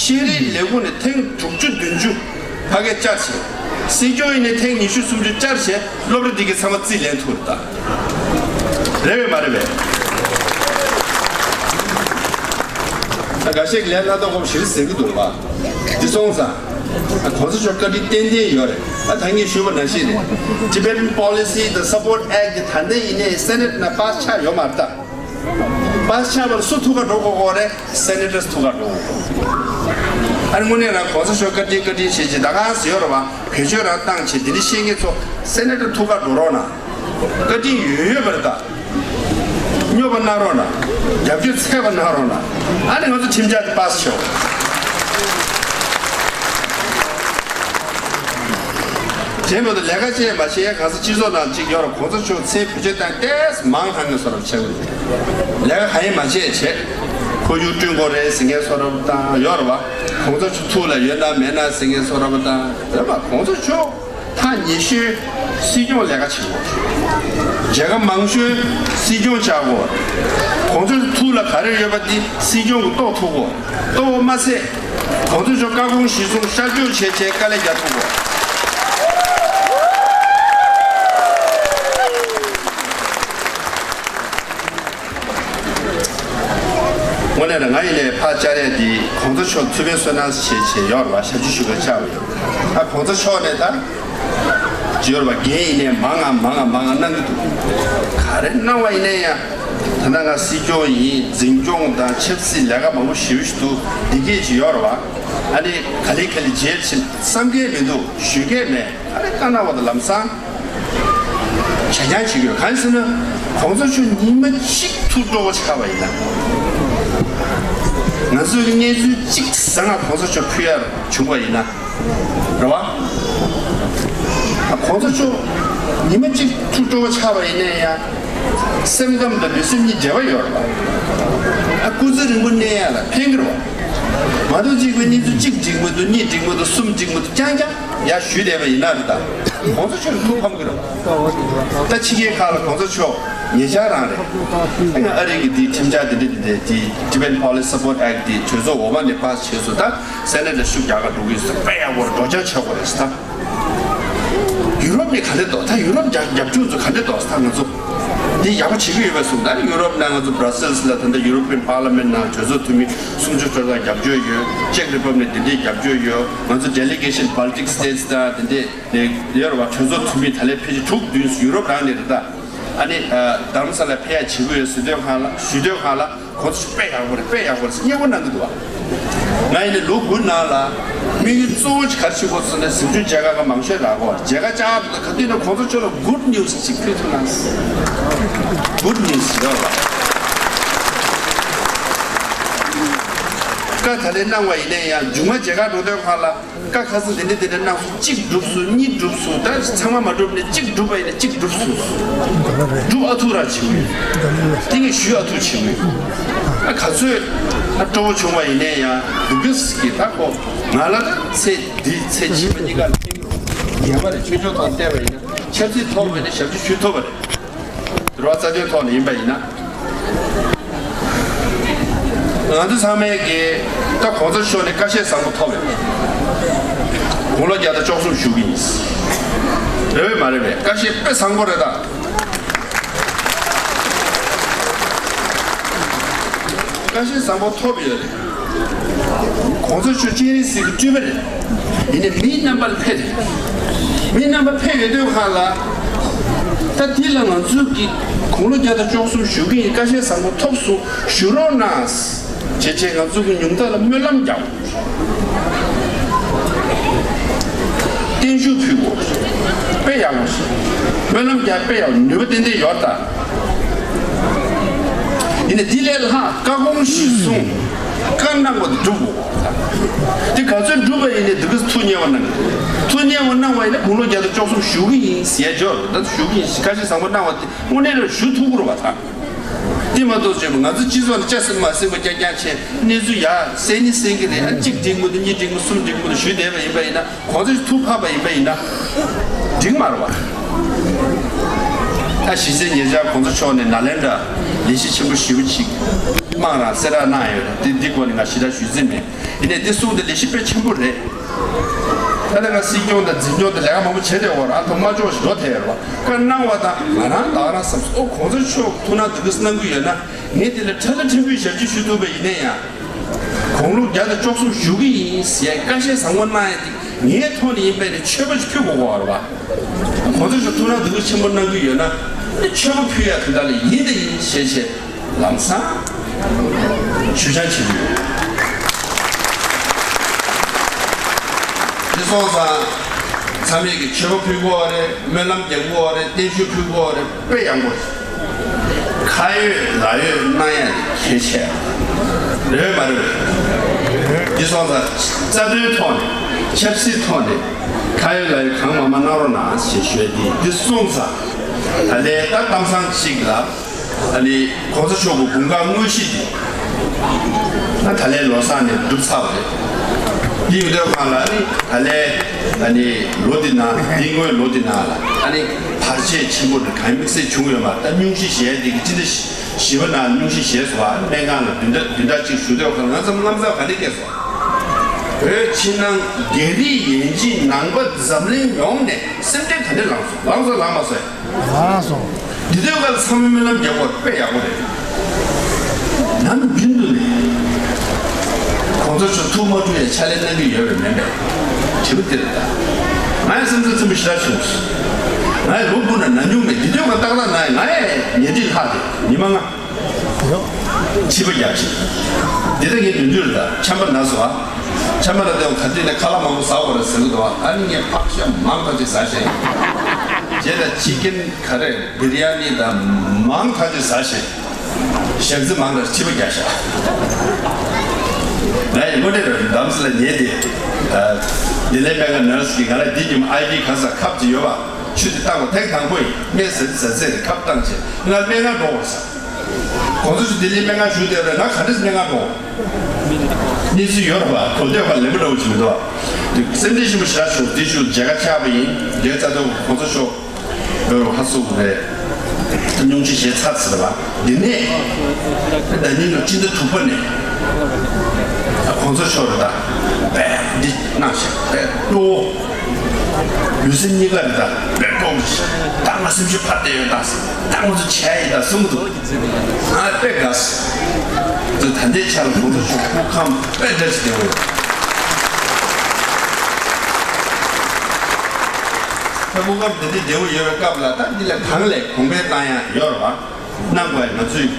ཤེས་རིག་ལས་ཁུངས་ནས་ཐེངས་དྲུག་ཅུ་བདུན་ཅུ་ཕ་གིར་བཅར་བྱས། སྲིད་སྐྱོང་ཡིན་ནས་ཐེངས་ཉི་ཤུ་སུམ་ཅུ་བཅར་བྱས། སློབ་གྲྭ་འདི་གའི་ཚང་མ་རྩིས་ལེན་ཐུབ་རེད་ད། རེད་པས་མ་རེད་པས། འགའ་ཤས་ཀྱིས་ལས་སླ་ཏོག་ཏོག་ཞིག་ཟེར་གྱི་འདུག་པ། འདི་སོང་ཙང་། ཁོང་ཚོ་ཚོར་བཀའ་དྲིན་ཏན་ཏན་ཡོད་རེད། ཨ་ད་ངས་ཞུས་པ་ནང་བཞིན་རེད། Tibetan Policy དང་Support Act དེ་ད་ལྟ་ཡིན་ནའི་སེ་ནེ་ཊི་ནང་པཱ་སི་ཆགས་ཡོད་མ་རེད་ད། པཱ་སི་ཆགས་པར་སུ་ཐུགས་ཁ་འགྲོ་དགོས་ཀྱི་རེད། སེ་ནེ་ཊར་སི་ཐུགས་ཁ་འགྲོ་དགོས་ཀྱི། ཨ་ནི་དངོས་གནས་རང་ཁོང་ཚོ་ཚོར་བཀའ་དྲིན་བཀའ་དྲིན་བྱེད་ཅིག་ད་ག་ཟེར་ཡོད་རེད་པ། བེད་སྤྱོད་རང་བཏང་བྱས་འདི་འདྲ་བཤད་མཁན་ཚོ་སེ་ནེ་ཊར་ཐུགས་ཁ་འགྲོ་རོགས་གནང་། བཀའ་དྲིན་ཡོད་ཡོད་པ་རེད་ད། སྙོབ་པ་གནང་རོགས་གནང་། རྒྱབ་སྐྱོར་འཚལ་བ་གནང་རོགས་གནང་། ཨ་ནི་ང་ཚོ་ཁྲིམས་འཆར་དེ་པཱ་སི་ཆོག་དེ་མ་གཏོགས་ལས་ཀ་བྱས་མ་བྱས་གང་ཟག་སྤྱི་ཚོགས་ནང་གཅིག་ཡོད་ར། ཁོང་ཚོ་ཚོར་ཚེ་བེད་སྤྱོད་བཏང་ཏེ་མང་ཐང་ངེ་སོ་རབ་བྱེད་དགོས། ལས་ཀ་གང་ཡང་མ་བྱས་བྱས། ཁོར་ཡུག་བསྐྲུན་དགོས་རེད་ཟེར་མཁན་ཚོ་རབ་དང་ཡོད་ར་བ། ཁོང་ཚོ་ཚོ་ཐུགས་ལ་ཡོད་ན་མེད་ན་ཟེར་མཁན་ཚོ་རབ་དང་ཡོད་པ། ཁོང་ཚོ་ཚོ་ཐག་ཉེ་ཤོས་སྲིད་སྐྱོང་ལས་ཀ་བྱེད་དགོས། མཇལ་ཁ་མང་ཤོས་སྲིད་སྐྱོང་བཅར་དགོས། ཁོང་ཚོའི་ཐུགས་ལ་ག་རེ་ཡོད་པ་དེ་སྲིད་སྐྱོང་གི་རྟོགས་ཐུབ་དགོས། རྟོགས་པ་མ་ཟད། ཁོང་ཚོ་ཚོ་བཀའ་དགོངས་གཞིར་བཟུང་ཤར་བསྐྱོད་བྱས་བྱས་དཀའ་ལས་རྒྱག་ཐུབ་དགོས། དངོས་གནས་ན་ང་ཡིན་ནའི་ཕར་བཅར་ཡས་འདི་གོང་ས་མཆོག་ཐུགས་ཕན་གསོས་གནང་བྱས་བྱས་ཡོད་རེད་བ། ཞབས་ཕྱི་ཞུ་ག་བཅར་བ་ཡོད། ཨ་གོང་ས་མཆོག་ནས་ད་ཡོད་རེད་བ། འགན་ཡིན་ནའི་མང་ང་མང་ང་མང་ང་གནང་གི་འདུག་ག་རེ་གནང་བ་ཡིན་ནའི་ཡང་ད་ལྟ་ང་སྲིད་སྐྱོང་ཡིན། འཛིན་སྐྱོང་དང་ཆབ་སྲིད་ལས་ཀ་མང་པོ་ཞེ་པོ་ཞིག་འདུག་འདི་སྐད་ཅིག་ཡོད་རེད་བ། ཨ་ནི་ག་ལེ་ག་ལེ་བརྗེད་ཕྱིན་བསམ་གྱི་མི་འདུག་ཞུ་གི་མེད། ཨ་རེ་བཀའ་གནང་བ་དང་ལམ་སང་བྱ་རྐྱང་བྱེད་དགོས། གང་ཡིན་ཟེར་ན་གོང་ས་མཆོག་ཉི་མ་གཅིག་ཐུགས་སྤྲོ་བོ་ཆགས་པ་ཡིན་ན། ང་ཚོས་གནས་ཚུལ་གཅིག་བཟང་ང་གོང་ས་མཆོག་ཕུལ་ཡ་བྱུང་བ་ཡིན་ན་རེད་བ། ཨ་གོང་ས་མཆོག་ཉི་མ་གཅིག་ཐུགས་སྤྲོ་བོ་ཆགས་པ་ཡིན་ན་ཡང་སེམས་ཁམས་དང་ལུས་སེམས་གཉིས་འབྲེལ་བ་ཡོད་རེད་བ། ཨ་སྐུ་ཚེ་རིང་པོ་གནས་ཡ་ལ་ཕན་གི་རེད་བ། མ་གཏོགས་གཅིག་པའི་གནས་ཚུལ་གཅིག་འགྲིག་མི་འདུག་གཉིས་འགྲིག་མི་འདུག་གསུམ་འགྲིག་མི་འདུག་རྐྱང་རྐྱང་། ཡར་ཞུས་བསྡད་པ་ཡིན་ན་རེད་ད། གོང་ས་མཆོག་ལ་ཐུགས་ཕམ་གི་རེད། ད་ཕྱི་རྒྱལ་ཁག་ལ་གོང་ས་མཆོག་ཉེ་ཆར་རང་རེད། ཨ་ནི་ཨ་རི་གི་དེ་ཁྲིམས་འཆར་དེ་འདྲ་དེ་འདྲ་དེ་Tibetan Policy Support Act དེ་གྲོས་ཚོགས་འོག་མ་ནས་པཱ་སི་བྱས་སོང་། ད་སེ་ནེ་ཊ་ལ་ཤུགས་རྒྱག་ག་འགྲོ་གི་ཡོད་ཟེར། དཔེ་ཡག་པོ་རེད། འགྲོ་འཆར་ཆགས་པ་རེད་ཟེར་ད། ཡུ་རོབ་ནས་ག་འདྲ་འདུག་ད་ཡུ་རོབ་རྒྱ་རྒྱབ་སྐྱོར་ཚོ་ག་འདྲ་འདུག་ད་ང་ཚོ་འདི་ཡག་པོ་བྱེད་ཀྱི་ཡོད་པ་གསུངས། ད་ནི་ཡུ་རོབ་ནང་ང་ཚོ་Brussels ལ་ད་ལྟ་European Parliament ནང་གྲོས་ཚོགས་འཐུས་མི་སུམ་ཅུ་སོ་གཅིག་རྒྱབ་སྐྱོར་ཡོད། Czech Republic ནས་དེ་འདྲའི་རྒྱབ་སྐྱོར་ཡོད། ང་ཚོ་delegation Baltic States དང་དེ་འདྲའི་ནས་ཡོད་རེད་བ། གྲོས་ཚོགས་འཐུས་མི་ད་ལན་ཕལ་ཆེར་དྲུག་བདུན་ཡུ་རོབ་རང་ནས་རེད་ད། ཨ་ནི་རྡ་རམ་ས་ལ་ཕེབས་ཡ་བྱེད་ཀྱི་ཡོད་ཟེར་དུས་སྒང་ལ་ཞུ་དུས་སྒང་ལ། ཁོ་ཚོ་དཔེ་ཡག་པོ་རེད། དཔེ་ཡག་པོ་རེད་ཟེར་སྙན་པོ་གནང་གི་འདུག་བ། ང་ཡིན་ནའི་ལོ་དགུ་ནང་ལ་དམིགས་ཡུལ་གཙོ་བོ་ག་རེ་བྱེད་དགོས་ཟེར་ན། གཟིམ་འཇུག་མཇལ་ཁ་ག་མང་ཤོས་རག་གོ། མཇལ་ཁ་བཅར་དུས་ག་དུས་ན་ཁོང་ཚོ་ཚོ་ལ་good news ཅིག་ཕུལ་ཐུབ་ན། Good news ཡོད་པ། བཀའ་ད་ལན་གནང་བ་ཡིན་ནའི་ཡང་མཇུག་མ་མཇལ་ཁ་འགྲོ་དུས་སྒང་ལ། བཀའ་ཁ་སང་དེ་འདྲ་དེ་འདྲ་གནང་སོང་། གཅིག་འགྲུབ་སོང་། གཉིས་འགྲུབ་སོང་། ད་ཚང་མ་མ་འགྲུབ་ནས་གཅིག་འགྲུབ་པ་ཡིན་ན་གཅིག་འགྲུབ་སོང་། འགྲུབ་ཨ་ཐུག་ར་བྱེད་ཀྱི་ཡོད། དེ་གས་ཞུ་ཨ་ཐུག་བྱེད་ཀྱི་ཡོད། ཨ་ག་ཚོད་ཨ་སྤྲོ་བོ་བྱུང་བ་ཡིན་ནའི་ཡང་འདུག་གི་ཟེར་གི། ད་ཁོ་ང་ལ་ད་ཚེ་འདི་ཚེ་ཕྱི་མ་གཉིས་ཀ་ལ་ཕན་གྱི་རེད། ངེས་པ་རེད། ཆོས་ཕྱོགས་ཐོག་བལྟས་པ་ཡིན་ན་ཆབ་སྲིད་ཐོག་བལྟས་ན་ཞབས་ཕྱི་ཞུ་ཐུབ་པ་རེད། རེ་བ་རྩ་དོན་ཐོག་ནས་ཡིན་པ་ཡིན་ན། ང་ཚོ་ཚང་མས་ཀྱི་ད་གོང་ས་མཆོག་ནས་ཀ་ཤེད་བཟང་པོ་ཐོབ་ཡོད། དགུང་ལོ་བརྒྱ་དང་བཅུ་གསུམ་བཞུགས་ཀྱི་ཡིན། རེད་པས་མ་རེད་པས། ཀ་ཤེད་དཔེ་བཟང་པོ་རེད་ད། ཀ་ཤེད་བཟང་པོ་ཐོབ་ཡོད་རེད། གོང་ས་མཆོག་སྤྱན་རས་གཟིགས་ཀྱི་སྤྲུལ་པ་རེད། ཡིན་ནའི་མིའི་རྣམ་པར་ཕེབས་རེད། མིའི་རྣམ་པར་ཕེབས་ཡོད་དུས་སྒང་ལ། ད་འདི་ལ་ང་ཚོས་ཀྱི་དགུང་ལོ་བརྒྱ་དང་བཅུ་གསུམ་བཞུགས་ཀྱི་ཡིན། ཀ་ཤེད་བཟང་པོ་ཐོབ་སོང་། བཞུགས་རོགས་གནང་། བྱས་བྱས་ང་ཚོ་གི་ཉུང་མཐའ་ལ་སྨོན་ལམ་རྒྱག་དགོས། བརྟན་བཞུགས་ཕུལ་དགོས། དཔེ་ཡག་པོ་ཞིག་སྨོན་ལམ་རྒྱག་དཔེ་ཡག་ནུས་པ་ཏན་ཏན་ཡོད་ད། ཡིན་ནའི་འདི་ལས་ལྷག་བཀའ་དགོངས་གཞིར་བཟུང་བཀའ་གནང་བ་དེ་སྒྲུབ་དགོས། དེ་ག་ཚོད་སྒྲུབ་པ་ཡིན་ནའི་འདི་ག་ཐུགས་མཉེས་པ་གནང་། ཐུགས་མཉེས་པ་གནང་བ་ཡིན་ན་དགུང་ལོ་བརྒྱ་དང་བཅུ་གསུམ་བཞུགས་ཀྱི་ཡིན་ཟེར་ཡ་འཇོག་ད་བཞུགས་ཀྱི་ཡིན། ཀ་ཤེད་བཟང་པོ་གནང་བ་དེ་དངོས་གནས་རང་ཞུ་ཐུབ་ཀྱི་རེད་པ་ད། དེ་མ་གཏོགས་བྱས་པ་ང་ཚོ་སྤྱི་ཚོགས་ནས་སྐྱ་སེར་དམར་སེར་པོ་རྐྱང་རྐྱང་བྱས་གནས་ཚུལ་ཡ་གསལ་ནི་གསལ་གྱི་རེད། ཨ་གཅིག་འགྲིག་མི་འདུག་གཉིས་འགྲིག་མི་གསུམ་འགྲིག་མི་འདུག་ཞུས་བསྡད་པ་ཡིན་པ་ཡིན་ན། གོང་ཚོད་ཐུགས་ཕམ་པ་ཡིན་པ་ཡིན་ན་འགྲིག་མ་རེད་པ། ད་གཞི་རྩའི་ཉེ་ཆར་གོང་ས་མཆོག་ནས་ནཱ་ལེནྡྲ་ལས་གཞི་ཆེན་པོ་ཞེ་པོ་ཅིག་དམངས་རང་གསལ་བསྒྲགས་གནང་ཡོད་རེད། དེ་འདི་སྐོར་ནས་ང་ཞེ་དྲག་ཞུ་རྩིས་མེད། ཡིན་ནའི་འདི་གསུང་དེ་ལས་གཞི་དཔེ་ཆེན་པོ་རེད། ད་ལྟ་ང་སྲིད་སྐྱོང་དང་འཛིན་སྐྱོང་དེ་ལས་ཀ་མང་པོ་བྱས་བསྡད་ཡོད་རེད། ཨ་ཐོག་མ་ལྕོགས་ཞིག་འགྲོ་ཐལ་ཡོད་རེད་པ། བཀའ་གནང་བ་དང་ང་རང་ད་ག་རང་བསམ་སོང་། ཨོ་གོང་ས་མཆོག་ཐུགས་སྣང་འདི་འདྲ་གནང་གི་ཡོད་ན། ངས་དེ་ལ་ཁྲ་ལ་ཕྲན་བུ་ཞབས་ཕྱི་ཞུ་ཐུབ་པ་ཡིན་ན་ཡང་། དགུང་ལོ་བརྒྱ་དང་བཅུ་གསུམ་བཞུགས་ཀྱི་ཡིན་ཟེར་ཡ་སྐད་ཆ་བཟང་པོ་གནང་ཡ་དེ་ངའི་ཐོག་ནས་ཡིན་པས་ནས་མཆོད་པ་ཞིག་ཕུལ་དགོས་ཀྱི་ཡོད་རེད་པ། གོང་ས་མཆོག་ཐུགས་སྣང་འདི་འདྲ་ཆེན་པོ་གནང་གི་ཡོད་ན་ནི་མཆོད་པ་ཕུལ་ཡ་དེ་འདྲ་ལ་ཡིན་དང་ཡིན་ཞེས་བྱས་ལམ་སང་ཞུ་སྦྱང་བྱེད་ཀྱི་ཡོད། དེ་སོང་ཙང་ཚང་མས་ཀྱི་མཆོད་པ་ཕུལ་དགོས་པ་རེད། སྨོན་ལམ་རྒྱག་དགོས་པ་རེད། བརྟན་བཞུགས་ཕུལ་དགོས་པ་རེད། དཔེ་ཡག་པོ་རེད། ཁ་ཡོད་ལག་ཡོད་གནང་ཡ་དེ་གལ་ཆེ་རེད་མ་རེད། འདི་སོང་ཙང་རྩ་དོན་ཐོག་ནས་ཆབ་སྲིད་ཐོག་ནས་ཁ་ཡོད་ལག་ཡོད་གང་མང་མང་གནང་རོགས་གནང་ཞེས་ཞུ་ཡ་དེ་འདི་སོང་ཙང་ད་ལས་ད་གཏམ་བཟང་ཅིག་ལ། ཨ་ནི་གོང་ས་མཆོག་གི་དགུང་གྲངས་དངོས་གཞི་དེ་ཨ་ད་ལན་ལོ་གསར་ནས་འགྲུབ་ཚར་བ་རེད། འདི་ཡོད་དུས་སྒང་ལ་ཨ་ནི་ད་ལན་ཨ་ནི་ལོ་འདི་ནང་འདི་སྔོན་ལོ་འདི་ནང་ལ་ཨ་ནི་བར་ཆད་ཆེན་པོ་འདི་གང་དམིགས་བསལ་བྱུང་ཡོད་མ་རེད། ད་སྙུང་གཞི་བཞེས་འདི་གི་སྤྱི་ཟླ་བཞི་པ་ནང་སྙུང་གཞི་བཞེས་སོང་བ། ཨ་ནི་སྨན་ཁང་ལ་བདུན་ཕྲག་བདུན་ཕྲག་གཅིག་བཞུགས་དུས་སྒང་ལ་ང་ཚོ་ལམ་སང་ག་འདྲ་སྐྱེས་སོང་། བོད་ཕྱི་ནང་རྒྱ་རིགས་ཡན་ཆད་ནང་པ་འཛམ་གླིང་ཡོངས་ནས་སེམས་ཁྲལ་ག་འདྲ་ལངས་སོང་། ལངས་སོང་ལངས་མ་སོང་། ལངས་སོང་། འདི་དུས་སྒང་ལ་ཚང་མས་སྨོན་ལམ་རྒྱག་དགོས་དཔེ་ཡག་པོ་རེད། ནམ་རྒྱུན་དུ་ནས་གོང་ས་མཆོག་ཐུགས་མ་སྤྲོ་ཡའི་ཕྱག་ལས་གནང་གི་ཡོད་པས་མིན་པས། དྲི་བ་འདི་རེད་ད། ང་ཡང་སེམས་ཚེགས་ཆེན་པོ་ཞེ་དྲག་བྱུང་སོང་། ང་ཡང་ལོ་དགུ་ན་ན་ཉུང་མེད། འདི་དུས་སྒང་ཏག་ཏག་ན་ཡང་ང་ཡང་ཉལ་ཁྲི་ལྷག་སྟེ་ཉི་མ་ལྔ། ཕྱི་པ་རྒྱབ་ཅིག་འདི་ལྟ་ངས་མི་འདུག་རེད་ད། ཆམ་པ་ན་སོང་ཨ། ཆམ་པ་ན་དེ་ག་དུས་ནས་ཁ་ལག་མང་པོ་ཟ་དགོས་རེད་ཟེར་གི་འདུག་ཨ། ཨ་ནི་ངས་ཕག་ཤ་མང་ཐག་ཆོད་ཟ་ཤེས། རྗེས་ལ་ཅི་ཀན་ག་རེ་བི་རི་ཡ་ནི་དང་མང་ཐག་ཆོད་ཟ་ཤེས། ཞག་རྩི་མང་རེད་ཕྱི་པ་རྒྱག་ཤག་ང་ཡི་ངོ་དེ་རེད་འདམ་སི་ལ་ཉེ་དེ། འདི་ལས་སྨན་ཁང་ནར་སི་གིས་ང་ལ་འདི་ཉིན་ཨའི་བི་ག་ས་ཁབ་ཅིག་ཡོད་པ། ཆུ་དེ་བཏང་བ་ཐེངས་དང་པོ་ཡིན། སྨན་ཟ་ཟ་ཟེར་ཁབ་བཏང་བྱས་ང་སྨན་ཁང་འགྲོ་དགོས་ས། གོང་ས་མཆོག་ལྡི་ལི་སྨན་ཁང་བཞུགས་བསྡད་རེད། ང་ག་འདྲས་སྨན་ཁང་འགྲོ། གནས་ཚུལ་ཡོད་རེད་པ། གོ་ཐོས་པ་ལེན་པ་འདྲ་བོ་ཅིག་མི་འདུག་པ། སེམས་ཁྲལ་ཆེན་པོ་ཞེ་དྲག་བྱུང་། འདི་ཞུ་མཇལ་ཁ་ཆགས་པ་ཡིན། རྒྱལ་རྩ་དོན་གོང་ས་མཆོག་བོད་རུ་ཧ་སུ་རེད། སྙུང་གཞི་བཞེས་ཚར་ཚར་བ། འདི་ནས་ཟླ་ཉིན་ལ་སྤྱི་ཟླ་དྲུག་པ་ནས་གོང་ས་མཆོག་རེད་ད། བས་འདི་གནང་ཞིག་བས་ཏོ། ལུས་སེམས་གཉིས་ཀ་རེད་ད། བས་ཏོ་ཞིག་ད་ང་སེམས་ཤུགས་འཕར་བསྡད་ཡོད་ད། ད་ང་ཚོ་བྱས་ཡིན་ད་གསུང་གི་འདུག་ང་དཔེ་དགའ་སོང་། ད་ལྟའི་ཆར་ལ་ཁོང་ཚོ་ཤོག་སྐུ་ཁམས་དཔེ་འདྲ་ཞིག་བདེ་བོ་ཡོད། ད་སྐུ་ཁམས་དེ་འདྲ་བདེ་བོ་ཡོད་པའི་སྐབས་ལ་ད་འདི་ལས་གང་ལས་གོང་འཕེལ་བཏང་ཡ་ཡོད་རེད་བ། གནང་དགོས་ང་ཚོས་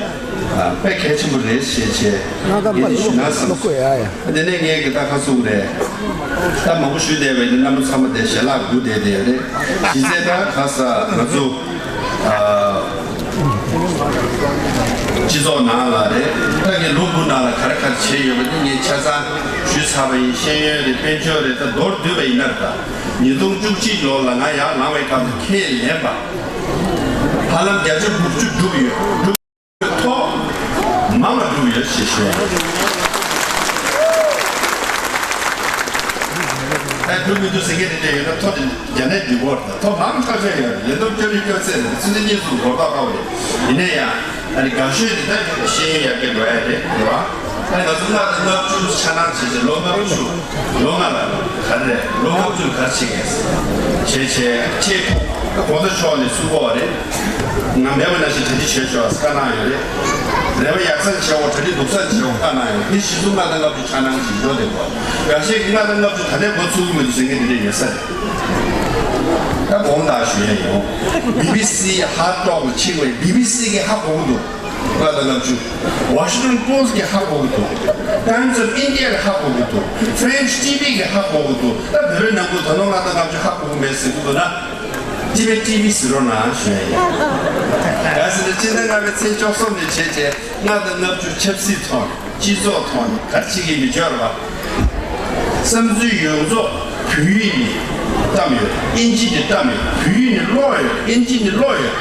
དཔེ་གལ་ཆེན་པོ་རེད་ཞེས་བྱས་ངས་འདི་ཞུ་ན་བསམ་སོང་། དེ་ནས་ངས་ཀྱི་ད་ཁ་སུ་རེད། ད་མང་པོ་ཞུས་བསྡད་པའི་འདི་རྣམ་པ་ཚང་མ་དེ་ཞལ་ལག་སྒུག་བསྡད་བསྡད་ཡོད་རེད། གཞི་རྩའི་ད་ཁ་ས་ང་ཚོ། སྤྱི་ཚོགས་ནང་ལ་རེད། ད་ངས་ལོ་དགུ་ནང་ལ་ག་རེ་ག་རེ་བྱས་ཡོད་པ་འདི་ངས་ཆ་ཚང་ཞུས་ཚར་བ་ཡིན། ཤེས་ཡོན་རེད། དཔལ་འབྱོར་རེད། ད་མདོར་བསྡུས་པ་ཡིན་ན་རེད། ད་ཉིས་སྟོང་བཅུ་གཅིག་ལོ་ལ་ང་ཡར་ལངས་པའི་སྐབས་སུ་ཁས་ལེན་པ་ཧ་ལམ་བརྒྱ་ཆ་དགུ་བཅུ་འགྲུབ་ཡོད། འགྲུབ་ཐོག་མང་བ་འགྲུབ་ཡོད་ཞེས་ཞུ། ཨ་འགྲུབ་མི་འདུག་ཟེར་མཁན་དེ་འདྲ་ཡོད་ན་ཐོ་དེ། རྒྱ་ནད་འདི་སྐོར་དང་ཐོག་མང་ཐག་ཆོད་ཡོད། ཉིས་སྟོང་བཅུ་གཉིས་བཅོ་ཚེས་ནས་ཚུན་ཆད་གཉིས་སུ་འགོར་ཐག་པ་རེད། ཡིན་ན་ཡང་ཨ་ནི་དགའ་ཤོས་དེ་ད་ཤེས་ཡོན་ཡར་རྒྱས་འགྲོ་ཡ་རེད་རེད་བ། ཨ་ནི་ང་ཚོ་ལྔ་དང་ལྔ་བཅུ་ཆ་ནང་བྱས་བྱས་ལོ་ལྔ་བཅུ་ལོ་ལྔ་ལ་ག་རེ་རེད། ལོ་ལྔ་བཅུ་ལ་ག་རེ་བྱེད་མཁན་བྱས་བྱས་ཁྱེད་གོང་ས་མཆོག་ནས་གསུང་གི་ཡོད་རེད། ང་མེད་པ་ནང་བཞིན་གྲ་སྒྲིག་བྱས་ཤོག་བཀའ་གནང་ཡོད་རེད། རེ་བ་ཡག་ས་བྱེད་འོ་གྲ་སྒྲིག་སྡུག་ས་བྱེད་འོ་བཀའ་གནང་ཡོད་རེད། དེ་གཞི་བཟུང་ལྔ་དང་ལྔ་བཅུ་ཆ་ནང་བཞིན་འགྲོ་བསྡད་དགོས། འགའ་ཤས་ཀྱིས་ལྔ་དང་ལྔ་བཅུ་ད་ལྟའི་འགོ་ཚུགས་ཀྱི་མི་འདུག་ཟེར་མཁན་དེ་འདྲ་ཡོད་ས་རེད། ད་དགོངས་དག་ཞུ་ཡ་ཡོད། བི་བི་སི་ཧ་ཊོག་ལ་ཕྱིན་པའི་བི་བི་སི་གིས་ཧ་གོ་གི་འདུག་ལྔ་དང་ལྔ་བཅུ། Washington Post་གིས་ཧ་གོ་གི་འདུག Times of India་གིས་ཧ་གོ་གི་འདུག French T V་གིས་ཧ་གོ་གི་འདུག་ད་བོད་པའི་ནང་ཁུལ་ད་ལོ་ལྔ་དང་ལྔ་བཅུ་ཧ་གོ་གི་མེད་ཟེར་གི་འདུག་ན། ཊི་བི་ཊི་བི་ཟེར་རོགས་གནང་ཞུ་ཡ་ཡིན། ག་ཟེར་ན་སྤྱི་ཟླ་ལྔ་པའི་ཚེས་བཅུ་གསུམ་ནས་བྱས་བྱས་ལྔ་དང་ལྔ་བཅུ་ཆབ་སྲིད་ཐོག་ནས་སྤྱི་ཚོགས་ཐོག་ནས་ག་རེ་བྱེད་ཀྱི་ཡིན་མི་འབྱོར་བ། བསམ་ཚུལ་ཡོངས་རྫོགས་བོད་ཡིག་ནས་བཀྲམ་ཡོད། ཨིན་ཇི་ནས་བཀྲམ་ཡོད། བོད་ཡིག་ནས་ཀློག་ཡོད། ཨིན་ཇི་ནས་ཀློག་ཡོད།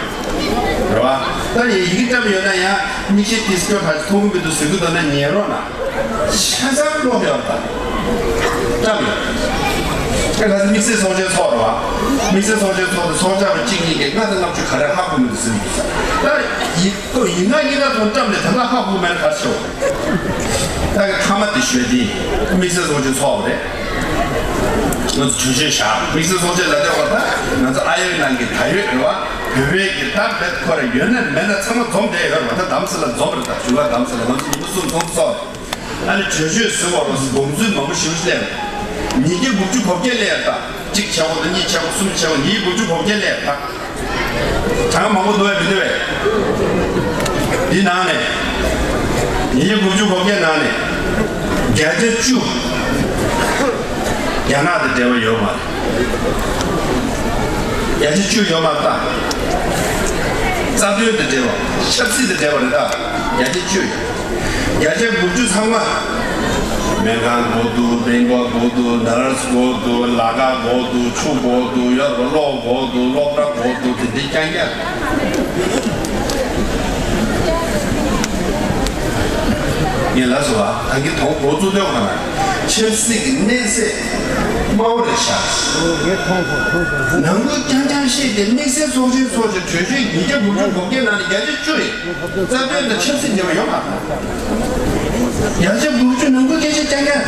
རེད་བ། ད་ཡི་གེ་བཀྲམ་ཡོད་ན་ཡང་མིག་ཤེལ་དེ་སྐྱོ་ཐག་ཆོད་མཐོང་གི་མི་འདུག་ཟེར་གི་འདུག་ན་ཉན་རོགས་གནང་། ཆ་ཚང་ཀློག་ཡོད་པ་དང་། བཀྲམ་ཡོད། ཨེ་ག་ཚོད་དམིགས་བསལ་ཚོགས་ཆེན་ཚོགས་རེད་བ། དམིགས་བསལ་ཚོགས་ཆེན་ཚོགས་ཏེ་ཚོགས་བཅར་བ་གཅིག་གཉིས་ཀས་ལྔ་དང་ལྔ་བཅུ་ག་རེ་ཧ་གོ་མི་འདུག་ཟེར་གི་འདུག་ས། ད་ཡིག་ཐོག་ཡིག་ངག་གཉིས་ཀ་ཐོག་བཀྲམ་ནས་ད་ལྟ་ཧ་གོ་མེད་ན་ག་རེ་བྱེད། ད་གི་མཐའ་མ་དེ་ཞུ་ཡ་དེ་དམིགས་བསལ་ཚོགས་ཆེན་ཚོགས་པ་རེད། ང་ཚོ་གྲོས་ཆོད་བཞག་དམིགས་བསལ་ཚོགས་ཆེན་ལ་བལྟས་པ་ད་ང་ཚོ་ཨ་ཡོད་ནང་གི་ད་ཡོད་རེད་བ། བོད་པའི་གི་ད་བེད་ཁོ་ར་ཡོད་ན་མེད་ན་ཚང་མ་འཛོམས་བསྡད་ཡོད་རེད་བ། ད་དམ་སེ་ལ་འཛོམས་རེད། ད་བཞུགས་སྒར་དམ་སེ་ལ་ང་ཚོ་ཉིན་མོ་གསུམ་ཚོགས་ཚོགས། ཨ་ནི་གྲོས་ཆོད་བཟོ་བ་ལ་དགོངས་ཚུལ་མང་པོ་ཞིག་སླེབས། ཉིས་བརྒྱ་དགུ་བཅུ་གོ་བརྒྱད་སླེབས་ད། གཅིག་བྱས་པ་དང་གཉིས་བྱས་པ་གསུམ་བྱས་པ་ཉིས་བརྒྱ་དགུ་བཅུ་གོ་བརྒྱད་སླེབས་ད། གྲངས་མང་པོ་འདུག་བས་མི་འདུག་བས། འདི་ནང་ནས། ཉིས་བརྒྱ་དགུ་བཅུ་གོ་བརྒྱད་ནང་ནས། བརྒྱ་ཆ་བཅུ། རྒྱ་ནག་དང་འབྲེལ་བ་ཡོད་མ་རེད། བརྒྱ་ཆ་བཅུ་ཡོད་མ་རེད་ད། རྩ་དོན་དང་འབྲེལ་བ། ཆབ་སྲིད་དང་འབྲེལ་བ་རེད་ད། བརྒྱ་ཆ་བཅུ་ཡོད། བརྒྱ་ཆ་དགུ་བཅུ་ཚང་མ། སྨན་ཁང་དགོས་འདུག་སྨན་པ་དགོས་འདུག་ནར་སི་དགོས་འདུག་ལག་པ་དགོས་འདུག་ཆུ་དགོས་འདུག་ཡོད་རེད་པ། གློག་དགོས་འདུག་སློབ་གྲྭ་དགོས་འདུག་དེ་འདྲའི་རྐྱང་རྐྱང་། ངས་ལབ་སོང་བ། ད་གིན་དོ་དགོང་གཙུག་སྟོད་ཁང་ལ་ཆབ་སྲིད་ཀྱི་གནས་ཚད་དམའ་བོ་རེད་ཤག་ནང་ཁུལ་རྐྱང་རྐྱང་བཤད་དེ་དམིགས་བསལ་ཚོགས་ཆེན་ཚོགས་ཆེད་གྲོས་ཆོད་ཉིས་བརྒྱ་དགུ་བཅུ་གོ་བརྒྱད་ནང་ནས་བརྒྱ་ཆ་བཅུ་རེད། རྩ་དོན་དང་ཆབ་སྲིད་འབྲེལ་བ་ཡོད་མ་རེད། བརྒྱ་ཆ་དགུ་བཅུ་ནང་ཁུལ་སྐད་ཆ་རྐྱང་རྐྱང་།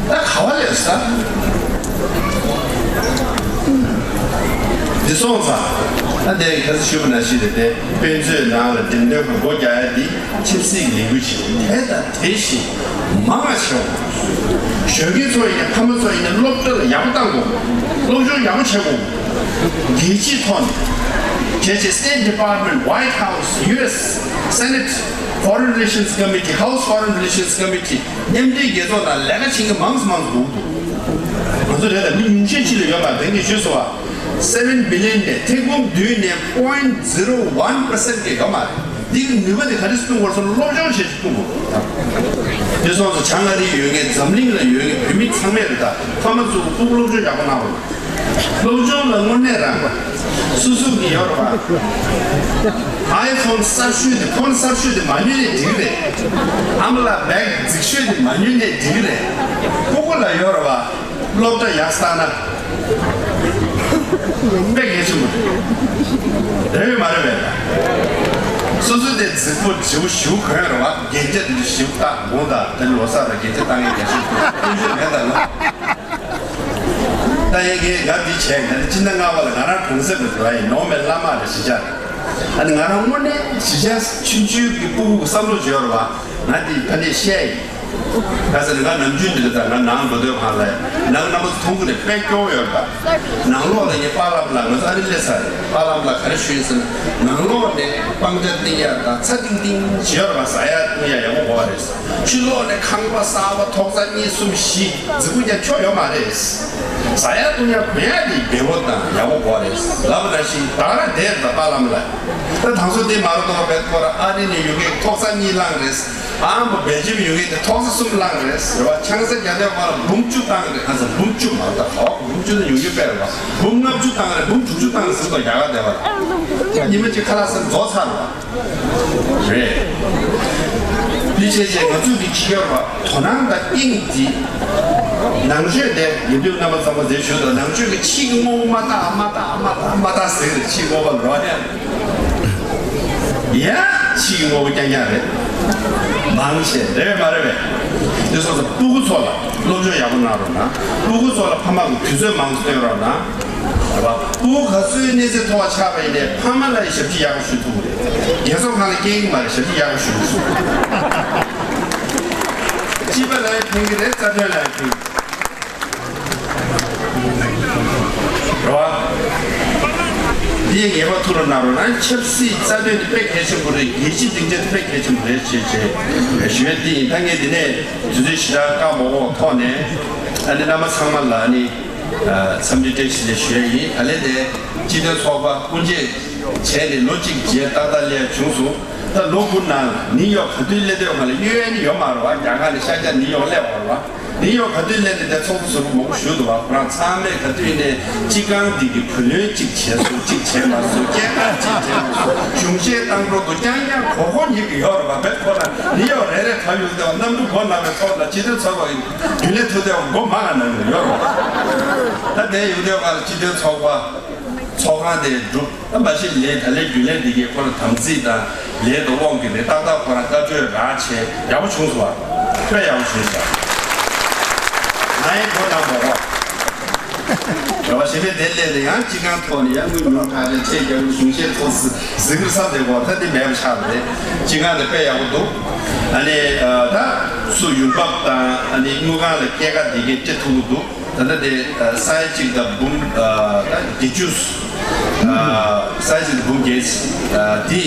ད་ག་བ་ལས་ས། འདི་སོང་ཙང་། ད་འདིར་ཁ་སང་ཞུས་པ་ནང་བཞིན་རེད་དེ། དཔེ་མཛོད་ནང་ལ་འགྲེམས་སྟོན་ཁང་སྒོ་རྒྱག་ཡ་འདི་ཆབ་སྲིད་ཀྱི་ལས་འགུལ་ཞིག་དེ་དང་དེ་བཞིན་མང་བ་ཞིག་ཡོང་། ཞོགས་ཀས་ཚོ་ཡིན་ན་ཕ་མ་ཚོ་ཡིན་ན་སློབ་གྲྭ་ལ་ཡག་པོ་བཏང་དགོས། སློབ་སྦྱོང་ཡག་པོ་བྱེད་དགོས། རྒྱལ་སྤྱིའི་ཐོག་ནས། གལ་ཆེ་State Department, White House, U S Senate, Foreign Relations Committee, House Foreign Relations Committee མཉམ་འབྲེལ་རྒྱལ་ཚོགས་ནང་ལས་ཀ་བྱེད་མཁན་མང་སུ་མང་སུ་འགྲོ་གི་འདུག་ང་ཚོ་རེད་ལ་མི་ཉུང་ཤས་ཅིག་ལ་ཡོད་པ་དེང་གི་ཞུས་སོང་བ། Seven billion ནས་ཐེར་འབུམ་བདུན་ནས་point zero one percent གི་ཡོད་མ་རེད། འདི་གི་ནུས་པ་དེ་ག་རེ་བཏོན་དགོས་སོང་སློབ་སྦྱོང་བྱེད་ཅིག་བཏོན་དགོས། དེ་སོང་ཙང་བྱང་ཨ་རིའི་ཡོད་མཁན་འཛམ་གླིང་ལ་ཡོད་མཁན་བོད་མི་ཚང་མས་རེད་ད། ཕ་མ་ཚོ་སློབ་སྦྱོང་ཡག་པོ་གནང་རོགས། སློབ་སྦྱོང་ལ་དངོས་གནས་རང་སོ་སོ་གི་ཡོད་རེད་པ། iPhone གསར་ཤོས་དེ་ཕོན་གསར་ཤོས་དེ་མ་ཉོས་ནས་འགྲིག་རེད། ཨ་མ་ལགས་བེག་རྫིག་ཤོས་དེ་མ་ཉོས་ནས་འགྲིག་རེད། སྤུ་གུ་ལ་ཡོད་རེད་པ། སློབ་གྲྭ་ཡག་བཏང་ན་དཔེ་གལ་ཆེན་པོ་རེད། རེད་པས་མ་རེད་པས། སོ་སོ་དེ་རྫིག་པོ་བྱིའུ་ཞིའུ་གོན་རེད་པ། རྒྱན་ཆ་དེ་ཚོ་ཞིའུ་བཏགས་འོང་ད། དེ་ལོ་གསར་ལ་རྒྱན་ཆ་བཏགས་མཁན་གལ་ཆེན་པོ་ཀུན་སྤྱོད་མེད་ད་ལ། ད་ཡ་གིས་ང་འདི་བྱས། ང་འདི་སྤྱི་ཟླ་ལྔ་པ་ལ་ང་རང་གྲོང་གསེབ་ལ་འགྲོ་ཡ་ཡིན། ནོར་མེད་བླ་མ་རེད་གཞིས་ཆགས། ཨ་ནི་ང་རང་དངོས་གནས་གཞིས་ཆགས་ཆུང་ཆུང་གི་སྤུ་གུ་བསམ་བློ་བྱེད་ཡོད་རེད་པ། ང་འདི་ད་ནས་བཤད་ཡིན། ག་ཟེར་ན་ང་ནམ་རྒྱུན་འདི་ལ་ད་ང་ནང་འགྲོ་དུས་གང་ལ་ནང་རྣམ་པ་ཚོ་མཐོང་གི་རེད། དཔེ་སྐྱོ་བོ་ཡོད་རེད་པ། ནང་ལོགས་ལ་ངས་པཱ་ལགས་ལ་ང་ཚོ་ཨ་རི་སླེབས་ཚར་རེད། པཱ་ལགས་ལ་ག་རེ་ཞུས་ཡིན་ཟེར་ན། ནང་ལོགས་ནས་སྤང་ཆ་བཏིང་ཡ་དང་ཚྭ་ཏིང་ཏིང་བྱེད་ཡོད་རེད་པ། ཟ་ཡ་བཏུང་ཡ་ཡག་པོ་དགོས་པ་རེད། ཕྱི་ལོགས་ནས་ཁང་པ་གསར་པ་ཐོག་ས་གཉིས་གསུམ་བཞི་རྫིག་པོ་རྒྱག་ཆོག་ཡོད་མ་རེད། ཟ་ཡ་བཏུང་ཡ་གོན་ཡ་དེ་བདེ་བོ་དང་ཡག་པོ་དགོས་རེད། ལབ་པ་ནང་བཞིན་ད་ར་བསྡད་ད་པཱ་ལགས་ལ། ད་དང་སོ་དེ་མ་ར་ཏོ་བེད་ཁོ་ར་ཨ་རི་ནས་ཡོང་མཁན་ཐོག་ས་གཉིས་བླངས་རེད། ཨ་མ་བེལ་ཇམ་ཡོང་མཁན་དེ་ཐོག་ས་གསུམ་བླངས་རེད། རེད་བ། ཆང་ས་རྒྱག་དུས་ཁོ་ར་འབུམ་བཅུ་བཏང་རེད། ཨ་ཙི་འབུམ་བཅུ་མ་རེད་ད། ཧོ་འབུམ་བཅུ་ནས་ཡོང་རྒྱུ་དཔེ་རེད་བ། འབུམ་ལྔ་བཅུ་བཏང་རེད། འབུམ་དྲུག་ཅུ་བཏང་རེད་ཟེར་དུས་རྒྱ་གར་བསྡད་པ་རེད། ཉི་མ་གཅིག་ཁ་ལག་ཟ་རྫོགས་ཚར་རེད་བ། རེད། འདི་བྱས་བྱས་ང་ཚོས་འདི་བྱེད་ཀྱི་ཡོད་རེད་བ། དོ་སྣང་དང་དབྱིངས་འདི། ནང་ཆོས་དེ་ཡིན་དུས་རྣམ་པ་ཚང་མ་དེ་ཞུ་དང་། ནང་ཆོས་ཀྱི་ཕྱི་གི་དངོས་པོ་མ་དག་མ་དག་མ་དག་མ་དག་ཟེར་རེད། ཕྱི་དངོས་པོ་ལོ་ཡ། ཡ། ཕྱི་གི་དངོས་པོ་རྐྱང་རྐྱང་རེད། མང་ཆེ་རེད་པས་མ་རེད་པས། འདི་སོང་ཙང་སྤུ་གུ་ཚོ་ལ་སློབ་སྦྱོང་ཡག་པོ་གནང་རོགས་གནང་། སྤུ་གུ་ཚོ་ལ་ཕ་མ་གི་དུས་ཚོད་མང་པོ་བཏོན་རོགས་གནང་། རེད་པ། སྤུ་གུ་ག་ཚོད་གནས་ཚད་མཐོ་བ་ཆགས་པ་ཡིན་ནའི་ཕ་མ་ལ་ཡི་ཞབས་ཕྱི་ཡག་པོ་ཞུ་ཐུབ་ཀྱི་རེད། རྒན་གསོ་ཁང་ལ་སྐྱེལ་གྱི་མ་རེད། ཞབས་ཕྱི་ཡག་པོ་ཞུ་མི་ཐུབ། སྤྱི་པ་ལ་ཡང་ཕན་གྱི་རེད། རྩ་དོན་ལ་ཡང་ཕན་གྱི་རེད་བ། འདི་ངེས་པར་ཐུགས་ལ་གནང་རོགས་གནང་། ཆབ་སྲིད་རྩ་དོན་དེ་དཔེ་གལ་ཆེན་པོ་རེད། རྒྱལ་སྤྱིའི་སྡིངས་ཆ་དེ་དཔེ་གལ་ཆེན་པོ་རེད་ཅེས་བྱས་ཞུ་ཡ་འདི་ཡིན། ད་ངས་འདི་ནས་དུས་ཚོད་ཞེ་དྲག་བཀག་མ་འོངས་ཐོག་ནས་ཨ་ནི་རྣམ་པ་ཚང་མ་ལ་ཨ་ནི། འཚམས་འདྲི་བཀྲ་ཤིས་བདེ་ལེགས་ཞུ་ཡ་ཡིན། ད་ལན་དེ་སྤྱི་མཐུན་ཚོགས་པ་དབུ་འབྱེད་བྱས་ནས་ལོ་གཅིག་རྗེས་ཏག་ཏག་སླེབས་ཡ་བྱུང་སོང་། ད་ལོ་དགུ་ནང་ནིའུ་ཡོག་ག་དུས་སླེབས་འདོད་ང་ལ་གཡོལ་ཡ་ནི་ཡོད་མ་རེད་བ། རྒྱ་གར་ནས་ཤར་རྒྱག་ནིའུ་ཡོག་སླེབས་པ་རེད་བ། ནིའུ་ཡོག་ག་དུས་སླེབས་ནས་དེ་ཚོགས་གཙོ་ཟུར་པ་མང་པོ་ཞུ་འདུག་བ། ཁོ་རང་ཚང་མས་ག་དུས་ནས་སྤྱི་ཁང་འདི་གི་བུ་ལོན་གཅིག་བྱས་སོང་། གཅིག་བྱས་མ་སོང་། སྐྱེད་ཀ་གཅིག་བྱས་མ་སོང་། གཞུང་བཞེས་བཏང་འགྲོ་འདུག་རྐྱང་རྐྱང་གོ་གོ་ཉིད་ཀྱི་ཡོད་རེད་བ། བས་ཁོ་རང་ནིའུ་ཡོག་རེ་རེ་གྲབས་ཡོང་དུས་གནམ་གྲུ་མགོ་ནང་ནས་ཐོག་ལ་སྤྱི་མཐུན་ཚོགས་པ་ཡིན། རྒྱུན་ལས་ཐུག་དེ་མགོ་མ་ག་ནང་ཡོད་རོགས། ད་དེ་ཡོད་དེ་ག་ལ་སྤྱི་མཐུན་ཚོགས་པ་ཚོགས་ཁང་དེ་འགྲུབ། ད་མ་གཞི་ལས་ད་ལས་རྒྱུན་ལས་འདི་གའི་ཁོ་ལ་དམ་ཚིག་དང་ལས་དང་དབང་གིས་རེད། ཏག་ཏག་ཁོ་རང་བཀའ་འཁྲོལ་རག་བྱས་ཡག་པོ་བྱུང་སོང་བ། དཔེ་ཡག་པོ་བྱུང་སོང་། ང་ཡི་མགོ་ནང་མ་རོགས། རེ་བ་ཞེ་པོ་དེ་སླེབས་ནས་ཡང་སྤྱི་ཁང་ཐོག་ནས་ཡང་དངུལ་ཉུང་དྲགས་རེད། ཆེད་རྒྱག་གཞུང་བཞེས་ཐོག་ཟི་ཟི་གིར་ས་དེ་གོ་ད་འདི་མེད་པ་ཆགས་རེད། སྤྱི་ཁང་དེ་དཔེ་ཡག་པོ་འདུག་ཨ་ནི་ཨ་ད་སུ་ཡུལ་བབ་དང་ཨ་ནི་དངུལ་ཁང་ལ་སྐྱེད་ཀ་དེ་གའི་སྤྲད་ཐུབ་ཀྱི་འདུག་ད་ལྟ་དེ་ཨ་ས་ཡ་གཅིག་དང་འབུམ་ཨ་ད་བརྒྱད་ཅུ་ཨ་ས་ཡ་གཅིག་དང་འབུམ་བརྒྱད་ཨ་དེ་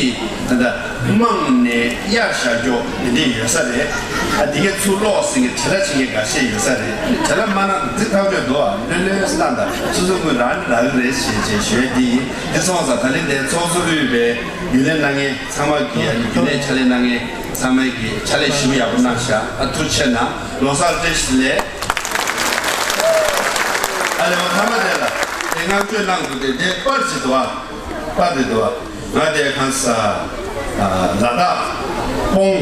ད་ལྟ་དམངས་ནས་གཡར་བཞག་ཀྱོག་དེ་འདྲས་ཡོད་ས་རེད། ཨ་དེ་གའི་ཚུར་སློག་ཟིན་གྱི་བྲེལ་བ་ཆེ་གི་འགའ་ཤས་ཡོད་ས་རེད། བྲེལ་བ་མ་གནང་འདི་ཐག་ཆོད་འདུག་ཨ་ལྷོད་ལྷོད་བཏང་དང་སོ་སོ་ཀུན་རང་རང་རེད་ཞེས་བྱས་ཞུ་ཡ་འདི་ཡིན། འདི་སོང་ཙང་ད་ལན་དེ་ཚོགས་གཙོ་དབུས་པའི་རྒྱུན་ལས་གནང་མཁན་ཚང་མ་གི་ཨ་ནི་རྒྱུན་ལས་ཕྱག་ལས་གནང་མཁན་ཚང་མ་གི་ཕྱག་ལས་ཞིབ་ཡག་པོ་གནང་ཤག་ཨ་ཐུགས་རྗེ་ཆེ་གནང་། ལོ་གསར་བཀྲ་ཤིས་བདེ་ལེགས། ཨ་ལས་བ་ཐ་མ་དེ་ལ་དེ་བསྔགས་བརྗོད་གནང་དགོས་ཏེ་དེ་པར་ཅིག་འདུག་ཨ། པར་དེ་འདུག་ཨ། ང་དེ་གང་ས་ཨ་ལ་དྭགས་སྤོང་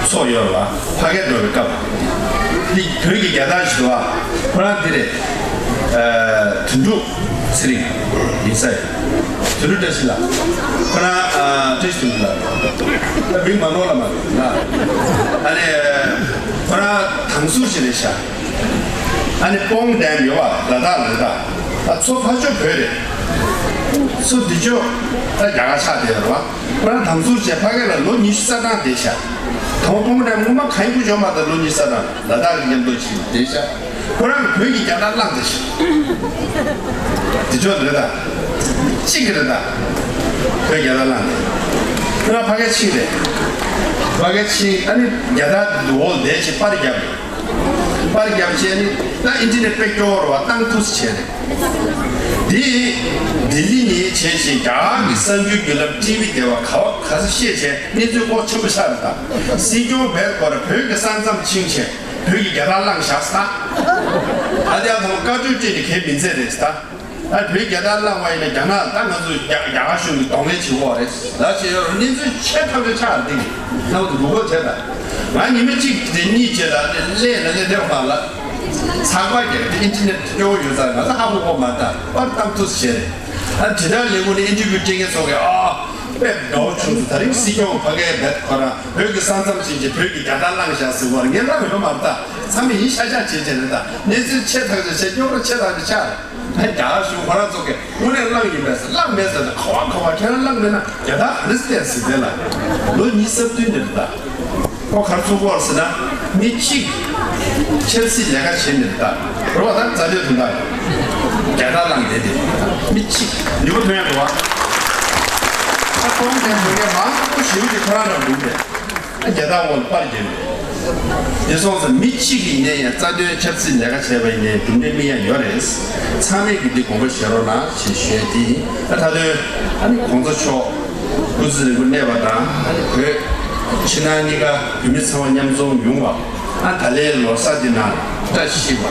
ཚོགས་ཡོད་ལ་ཕ་གིར་འགྲོ་བའི་སྐབས་འདི་བོད་ཀྱི་རྒྱལ་དར་ཞིག་འདུག་ཨ། ཁོ་རང་དེ་རེད། ཨ་དོན་གྲུབ་ཚེ་རིང་ཡིན་ས་ཡོད། དོན་གྲུབ་བཀྲ་ཤིས་ལགས། ཁོ་རང་ཨ་བཀྲ་ཤིས་དོན་གྲུབ་ལགས། ད་མིང་མ་ནོར་ལ་མ་རེད་ན། ཨ་ནི་ཁོ་རང་དང་སུ་ཞིག་རེད་ཤག་ཨ་ནི་སྤོང་ཌེམ་ཡོད་པ་ལ་དྭགས་ལ་དྭགས་ཨ་མཚོ་ཕར་ཕྱོགས་བོད་རེད། མཚོ་འདི་ཕྱོགས་ད་རྒྱ་གར་ཆགས་བསྡད་ཡོད་རེད་བ། ཁོ་རང་དང་སུ་བྱས་ཕ་གི་ལ་ལོ་ཉི་ཤུ་རྩ་གྲངས་བསྡད་ཤག་དང་པོ་སྤོང་ཌེམ་སྔོན་མ་གང་ཡིན་གོ་ཆོད་མ་ད་ལོ་ཉི་ཤུ་རྩ་གྲངས་ལ་དྭགས་ཀྱི་མཉམ་དུ་ཕྱིན་བསྡད་ཤག་ཁོ་རང་གི་བོད་ཀྱི་རྒྱལ་དར་བླངས་བསྡད་ཤག་འདི་ཕྱོགས་རེད་ད། གཅིག་གི་རེད་ད། བོད་རྒྱལ་དར་བླངས་ནས། ཁོ་རང་ཕ་གིར་ཕྱིན་རེད། ཕ་གིར་ཕྱིན་ཨ་ནི་རྒྱལ་དར་འོག་བསྡད་བྱས་པར་བརྒྱབ་རེད། པར་བརྒྱབ་བྱས་ནི་ད་ཨིན་ཊར་ནེཊ་དཔེ་སྐྱོ་བོ་རེད་བ་བཏང་ཐུབ་ས་བྱས་རེད། འདི་ལྡི་ལི་ནས་བྱས་བྱས་རྒྱ་གར་གྱི་གསར་འགྱུར་བརྒྱུད་ལམ་ཊི་ཝི་སྡེ་བ་ག་བ་ག་ས་བཤད་བྱས་གནས་ཚུལ་ཁོག་ཆེན་པོ་ཆགས་རེད་ད། སྲིད་སྐྱོང་བེད་ཁོ་ར་བོད་ཀྱི་ས་མཚམས་ཕྱིན་བྱས་བོད་ཀྱི་རྒྱལ་དར་བླངས་བཞག་ས། ཨ་དེ་ཡང་ཚང་མ་བཀའ་འཁྲོལ་སྤྲད་ནས་གལ་མི་འཚལ་རེད་ད། ཨ་བོད་རྒྱལ་དར་བླངས་པ་ཡིན་ན་རྒྱ་ནག་ད་ང་ཚོ་རྒྱ་རྒྱ་གར་གཞུང་གི་གདོང་ལེན་བྱེད་དགོས་རེད་ལ་ཞེས་ཡོད་རེད། གནས་ཚུལ་ཆེ་ཐག་ཆོད་ཆགས་རེད། འདི་གི་ལྷག་ཏུ་འགུག་པ་བྱས་ད། ང་ཉི་མ་གཅིག་དེ་གཉིས་བྱས་ལ་དེ་ཀླད་ལ་ཀླད་དེ་བ་ལ་ཚགས་པར་རྒྱག་དེ་ཨིན་ཊར་ནེཊ་སྐྱོ་བོ་ཡོད་ཙང་ང་ཚོ་ཧ་གོ་གོ་མ་ད་པར་བཏང་ཐུབ་ཟེར་རེད། ཨ་དེ་དག་ལས་ཁུངས་ནས་ཨིན་ཊར་བིའུ་སྤྲད་མཁན་ཚོ་གིས་ཨ་དཔེ་དགའ་བོ་བྱུང་སོང་། ད་རིང་སྲིད་སྐྱོང་ཕ་གིའི་བེད་ཁོ་རང་བོད་ཀྱི་ས་མཚམས་ཕྱིན་བྱས་བོད་ཀྱི་རྒྱལ་དར་བླངས་བཞག་ཟེར་བ་ངས་བླངས་ཡོད་མ་རེད་ད། ཚང་མས་ཡིན་ཤག་ཤག་བྱེད་བྱེད་རེད་ད། གནས་ཚུལ་ཆེ་ཐག་ཆོད་ཆེ་རྙོག་དྲ་ཆེ་ཐག་ཆོད་ཆགས་རེད། ད་རྒྱ་གར་གཞུང་ཁོ་རང་ཚོ་གིས་དངོས་གནས་བླངས་ཡིན་པས་ཟེར་བླངས་མེད་ཟེར་ན་ག་བ་ག་བ་ཁྱེད་རང་བླངས་མེད་ན་རྒྱ་དར་ག་རེ་བསྡད་ཟེར་དེ་ལ་ལོ་ཉི་ཤུ་རྩ་བདུན་འདིར་ད། ཁོ་ག་རེ་ཚུགས་ཀྱི་ཡོད་རེད་ཟེར་ན་མི་གཅིག་ཆབ་སྲིད་ལས་ཀ་བྱེད་མི་རེད་ད། རེད་བ། ད་རྩ་དོན་དོན་དག་རྒྱ་དར་བླངས་བསྡད་དེ་མི་གཅིག་ནུས་པ་ཐོན་ཡག་རེད་བ། ད་གོང་དེ་བོད་སྐད་མང་པོ་ཞེ་པོ་ཅིག་ཁོ་རང་རང་འདུག་རེད། རྒྱ་དར་འོག་ལ་པར་བརྒྱབ་ཡོད། དེ་སོང་ཙང་མི་གཅིག་གིས་ཡིན་ནའི་ཡང་རྩ་དོན་ཆབ་སྲིད་ལས་ཀ་བྱས་པ་ཡིན་ནའི་གྲུབ་འབྲས་སྨིན་ཡག་ཡོད་རེད། ཚང་མས་ཀྱིས་འདི་དགོངས་པ་བཞེས་རོགས་གནང་ཞེས་ཞུ་ཡ་དེ་ཡིན། ད་ད་དོན་ཨ་ནི་གོང་ས་མཆོག་སྐུ་ཚེ་རིང་པོ་གནས་པ་དང་ཨ་ནི་བོད་ཕྱི་ནང་གཉིས་ཀ་བོད་མི་ཚང་མ་མཉམ་འཛོམས་ཡོང་བ། ཨ་ད་ལའི་ལོ་གསར་འདི་ནང་བཀྲ་ཤིས་པ་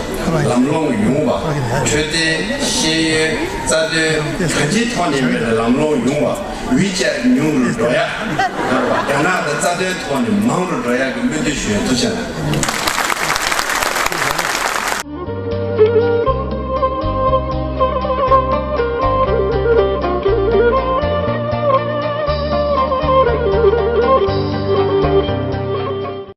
ལམ་ལྷོང་ཡོང་བ། འཕྲོད་བསྟེན་ཤེས་ཡོན་རྩ་དོན་གང་ཅིའི་ཐོག་ནས་མེད་ལམ་ལྷོང་ཡོང་བ། ཝི་ཅེཊ་ཉུང་རུ་འགྲོ་ཡག་རྒྱ་ནག་དང་རྩ་དོན་ཐོག་ནས་མང་རུ་འགྲོ་ཡག་གི་སྨོན་འདུན་ཞུ་ཡ། ཐུགས་རྗེ་གནང་།